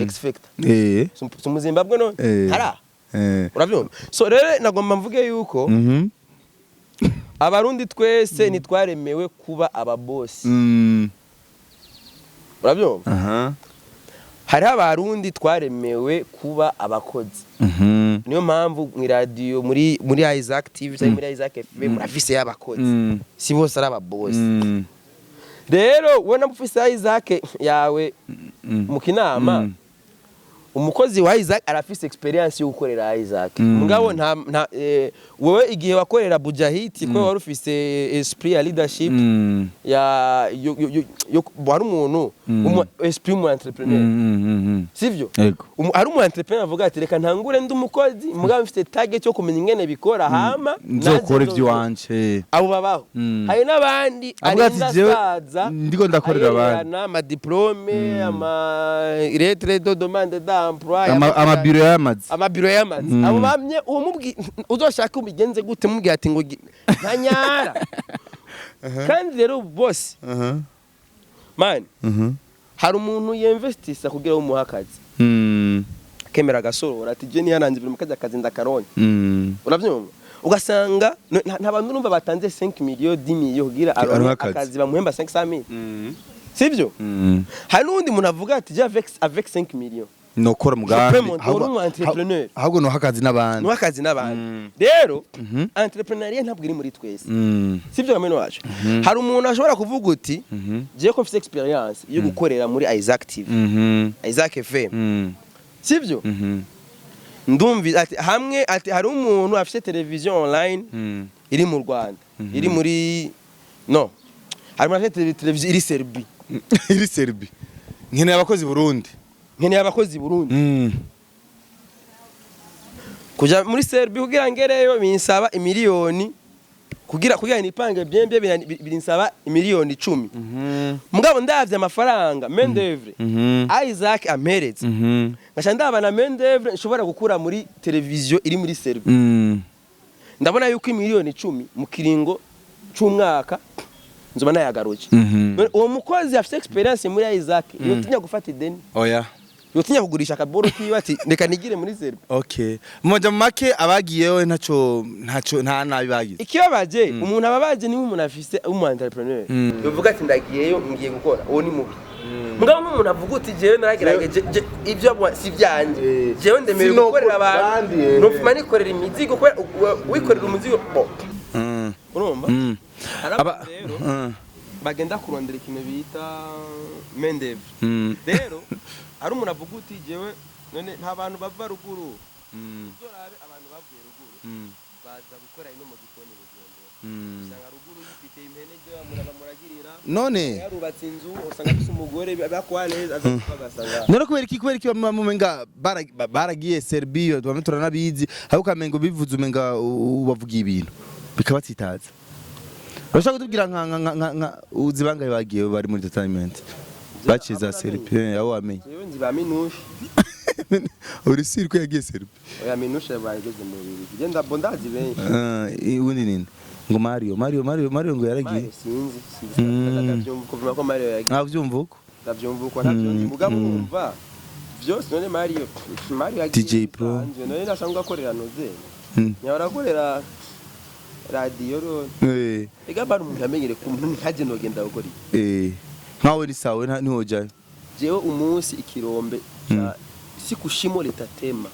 X Factor si mu Zimbabwe none? Hara. Urabyumva? So rero nagomba mvuge yuko Abarundi twese ntitwaremewe kuba ababosi. Urabyumva? Aha. Hariho Abarundi twaremewe kuba abakozi. Niyo mpamvu mu iradiyo, muri Isaac TV cyangwa muri Isaac FM, murafise y'abakozi. Si bose ari ababosi. Rero wowe na ufise Isaac yawe mu kinama, umukozi wa Isaac arafise experience yo gukorera Isaac. Mugabo nta wewe igihe wakorera Bujahiti, ko wari ufise esprit ya leadership ya yo wari umuntu esprit mu entrepreneur, sivyo? Yego. Hari umu entrepreneur avuga ati: "Reka ntangure ndi umukozi, mugabo mfite target yo kumenya ingene bikora, hama nzokora naze." Ivy'iwanje. Abo babaho. Hari n'abandi Avuga ati, arinda "Jewe asaza ndiko ndakorera abandi." ayererana amadiplome, ama lettre de demande d'emploi, amabiro y'amazi. Amabiro y'amazi. Abo bamye uwo mubwi uzoshaka ubigenze gute, mubwiye ati ngo ntanyara. Kandi rero bose, man, hari umuntu yinvestisa kugira ngo umuhe akazi, akemera agasorora ati: "Je niyaranze ibintu mukajya akazi ndakaronka." Urabyumva? Ugasanga nta bantu urumva batanze 5 millions, 10 millions kugira aronke aronke akazi. Akazi bamuhemba 500 mille, sivyo? Hari n'uwundi muntu avuga ati: "Je avec 5 millions nokora umugambi." Je peux monter umu entrepreneur. Ahubwo noha akazi n'abandi. Nuha akazi n'abandi. Rero entrepreneuriat ntabwo iri muri twese, sivyo bamwe wacu? Hari umuntu ashobora kuvuga uti: "Jewe ko mfise experience yo gukorera muri Isaac TV, Isaac FM, sivyo?" Ndumvi ati hamwe ati hari umuntu afise television online iri mu Rwanda, iri muri, no, hari umuntu afite televiziyo iri Serbie. Iri Serbie, nkeneye abakozi Burundi. Nkeneye abakozi Burundi. Kuja muri Serbie kugira ngereyo binsaba imiliyoni, kugira nipange byembe binsaba imiliyoni 10. Mugabo ndavye amafaranga main d'oeuvre Isaac amperetse, ngaca ndaba na main d'oeuvre nshobora gukura muri televiziyo iri muri Serbie, ndabona yuko imiliyoni 10 mu kiringo c'umwaka nzoba nayagaruje. None uwo mukozi afite experience muri Isaac yotinya gufata ideni? Oya. Yotinya kugurisha akaboro kiwe ati: "Reka nigire muri Serbie"? Okay, mu make abagiyeyo ntaco nta nabi bagize. Ikibabaje, umuntu ababaje ni umuntu afise umu entrepreneur yovuga ati: "Ndagiyeyo, ngiye gukora." Uwo ni mubi. Mugabo nk'umuntu avuga uti: "Jewe naragerageje, ibyo si byanjye, jewe ndemerewe Sinokora gukorera abantu, abandi, nopfuma nikorera imizigo," kubera wikorera umuzigo bo, urumva? Hari abantu rero Bagenda kurondera ikintu bita main d'œuvre. Rero hari umuntu avuga uti: "Jewe none nta bantu bava ruguru." Uzorabe abantu bavuye ruguru baza gukora ino mu gikoni Bujumbura. Usanga ruguru yifite impene ryo bamuragirira, None yarubatse inzu, usanga afise umugore bakwa neza, aza agasanga. None kubera iki bamwe mumenga baragiye Serbia, bamwe turanabizi, ariko ukamenga bivuze, umenga ubavugiye ibintu bikabatsitaza. Urashaka kutubwira nka uzi bangahe bagiye bari muri entertainment baciye za Serbia, abo wamenye? Jewe nzi ba Minushe. Uri siri ko yagiye Serbia? Oya, Minushe bageze mu bibiri. Genda bo, ndazi benshi. Ubundi ninde ngo Mario ngo yaragiye? Mario sinzi, sinzi. Ndavyumva kuvuga ko Mario yagiye. Ntavyumva uko. Ndavyumva uko, ntavyo nzi, mugabo urumva vyose. None Mario yagiye DJ Pro. bisanzwe. None nasanga akorera noze, nyahora akorera radiyo ro. Ega bari umuntu yamenyere ku muntu ntaje nogenda gukora iki? Nkawe ni sawe, ntiwojayo? Jewe umunsi ikirombe ca si kushimo litatema,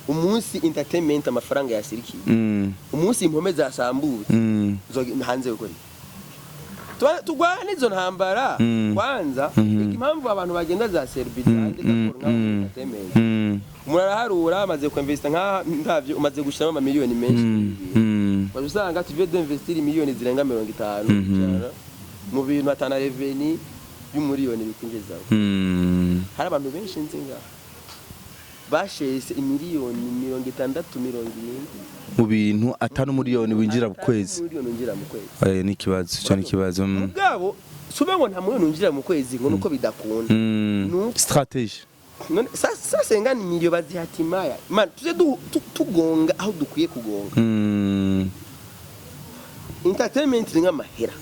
umunsi entertainment amafaranga yasirikiye, umunsi impome zasambutse, hanze gukora iki? Tugwane izo ntambara. Kwanza, impamvu abantu bagenda za Serbia hanze gakora nka entertainment, umuntu araharura amaze kuinvesta nka ntavyo, umaze gushiramo amamiliyoni menshi. Waje usanga tuviye d'investir miliyoni zirenga 50, 100 mu bintu atana revenu y'umuriyoni bikwinjizaho. Hari abantu benshi nzi ngaha bashese imiliyoni 60, 70 mu bintu atanu miliyoni winjira mu kwezi. Miliyoni winjira mu kwezi. Ni ikibazo cyo, ni ikibazo. Mugabo sube ngo nta miliyoni winjira mu kwezi ngo nuko bidakunda. Strategy. None sasa ngani miliyo bazihatimaya man, tuze tugonga aho dukwiye kugonga. Entertainment irimwo amahera,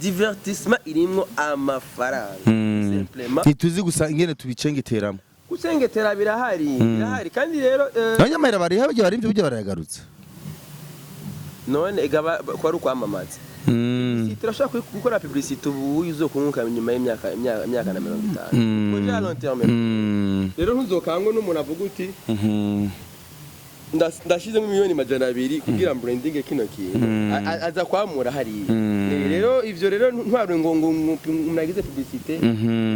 divertissement irimwo amafaranga. Simplement Ntituzi gusa ingene tubicengeteramo. Gucengetera birahari, birahari kandi rero Abanyamahera bariha, bagiye barimvye burya barayagarutse. None ega ko ari ukwamamaza, turashobora gukora publicité ubu uzokunguka nyuma y'imyaka imyaka na 50. Projet à long terme. Rero ntuzokangwe n'umuntu avuga uti: "Ndashizemo miliyoni 200 kugira branding kino kintu." Aza kwamura hariya. Rero ivyo rero ntwaro ngo umuntu agize publicité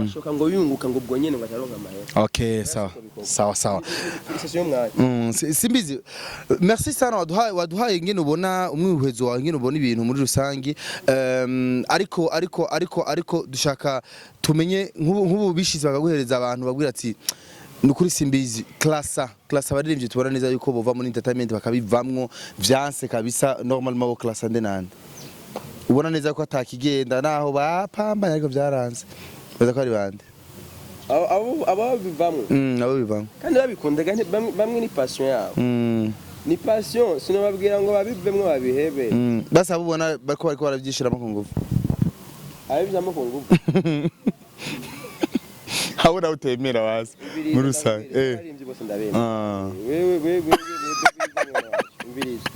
ashoka ngo yunguka ngo ubwo nyene ngo ataronka amahera. Okay, sawa sawa sawa. Session y'umwanya. Simbizi, merci sana, waduhaye ingene ubona umwihwezo wawe, ingene ubona ibintu muri rusangi. Ariko dushaka tumenye nk'ubu bishize bakaguhereza abantu babwira ati: "Nukuri simbizi, classa abaririmbyi tubona neza yuko bova muri entertainment bakabivamwo vyanse kabisa." Normalement bo classa nde nande ubona neza ko atakigenda naho bapambanye ariko vyaranze, baza ko ari bande? Abo bivamwo Abo bivamwo kandi babikundaga, bamwe ni passion yabo. Ni passion, sinababwira ngo babivemwo babihebe. Basa abo ubona bariko baravyishiramo ku ngufu. Ababivamo ku nguvu. Abo nawe utemera wazi muri rusange. Abaririmbyi bose ndabemera. Wewe, wewe, wewe, wewe, umviriza.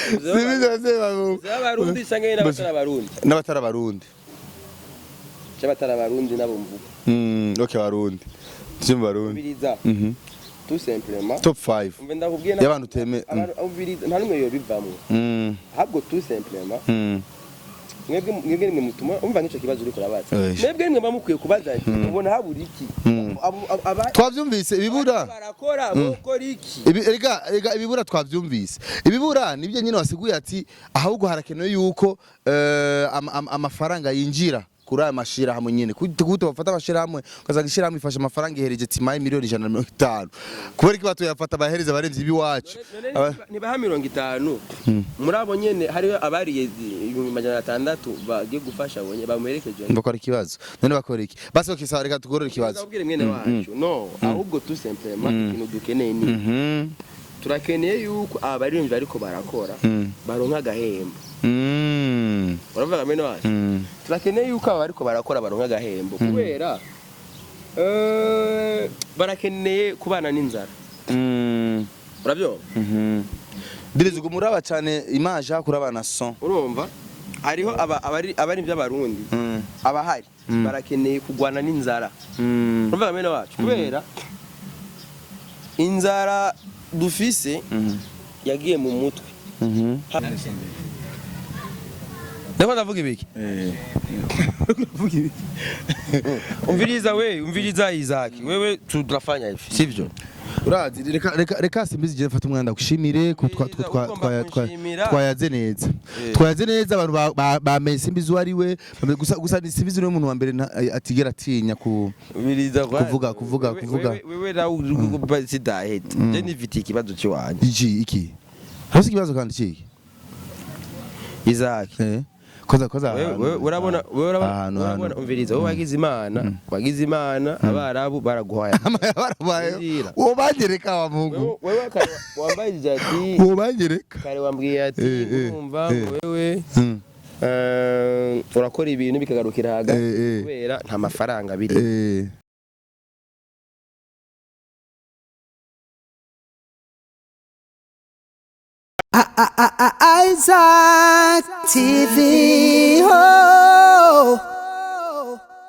Simbizi abavyeyi bawe. Z'abarundi canke n'abatari abarundi? N'abatari abarundi. C'abatari abarundi nabo mvuga. Okay, abarundi. Tujye barundi. Umviriza. Tout simplement, Top 5 umve ndakubwiye y'abantu uteme. Umviriza, nta n'umwe yobivamwo. Ahubwo tout simplement, mwebwe nimwe mutuma umva nk'ico kibazo uriko urabaza. Mwebwe nimwe muba mukwiye kubaza ati: "Ubona habura iki?" Twavyumvise ibibura. Barakora, mukora iki? Erega ibibura twavyumvise. Ibibura nibyo nyine wasiguye ati ahubwo harakenewe yuko amafaranga yinjira kuri aya mashirahamwe nyene, gute bafata amashirahamwe, ugasanga ishirahamwe ifashe amafaranga ihereje timaye miliyoni 150, kubera iki batoyafata bahereza abaremvyi b'iwacu? None nibaha 50 muri abo nyene, hariho abariye 600,000 bagiye gufasha abo nyene bamuherekeje. Bakora ikibazo, none bakora iki? Basi okay, sawa, reka tugorore ikibazo. Ndabwire mwene wacu, no ahubwo tout simplement ikintu dukeneye ni turakeneye yuko abaririmbyi bariko barakora baronka agahembo. Uravuga mwene wacu, turakeneye yuko aba bariko barakora baronka agahembo kubera barakeneye kubana n'inzara. Urabyumva? Dirizi gumuraba cyane image kuraba na son. Urumva hariho abari by'abarundi abahari barakeneye kugwana n'inzara. Urumva mwene wacu, kubera inzara dufise yagiye mu mutwe. Ndiko ndavuga ibiki? Ndavuga ibiki? Umviriza we, umviriza Isaac, wewe tunafanya hivi, sivyo? Urazi, reka Simbizi, je mfata umwanda gushimire ko Ugomba kunshimira. twayaze neza. Twayaze neza, abantu bamenye Simbizi uwo ari we. Gusa ni Simbizi niwe muntu wa mbere atigera atinya ku Umviriza kwa Kuvuga, kuvuga. Wewe nawe sidahita, je nifitiye ikibazo cy'iwanjye. Iki hasi ikibazo kandi iki? Isaac. Koza Wewe urabona, wewe urabona, ahantu urabona. Ahantu. Umviriza, wowe wagize imana, wagize Imana, abarabu baraguhaye. Barabaye. Umvira. Uwo banyereka wa Mungu. Wewe kare wambaye ati Uwo banyereka. Kare wambwiye ati urumva, wewe urakora ibintu bikagarukira hagati kubera nta mafaranga biri. Isaac TV.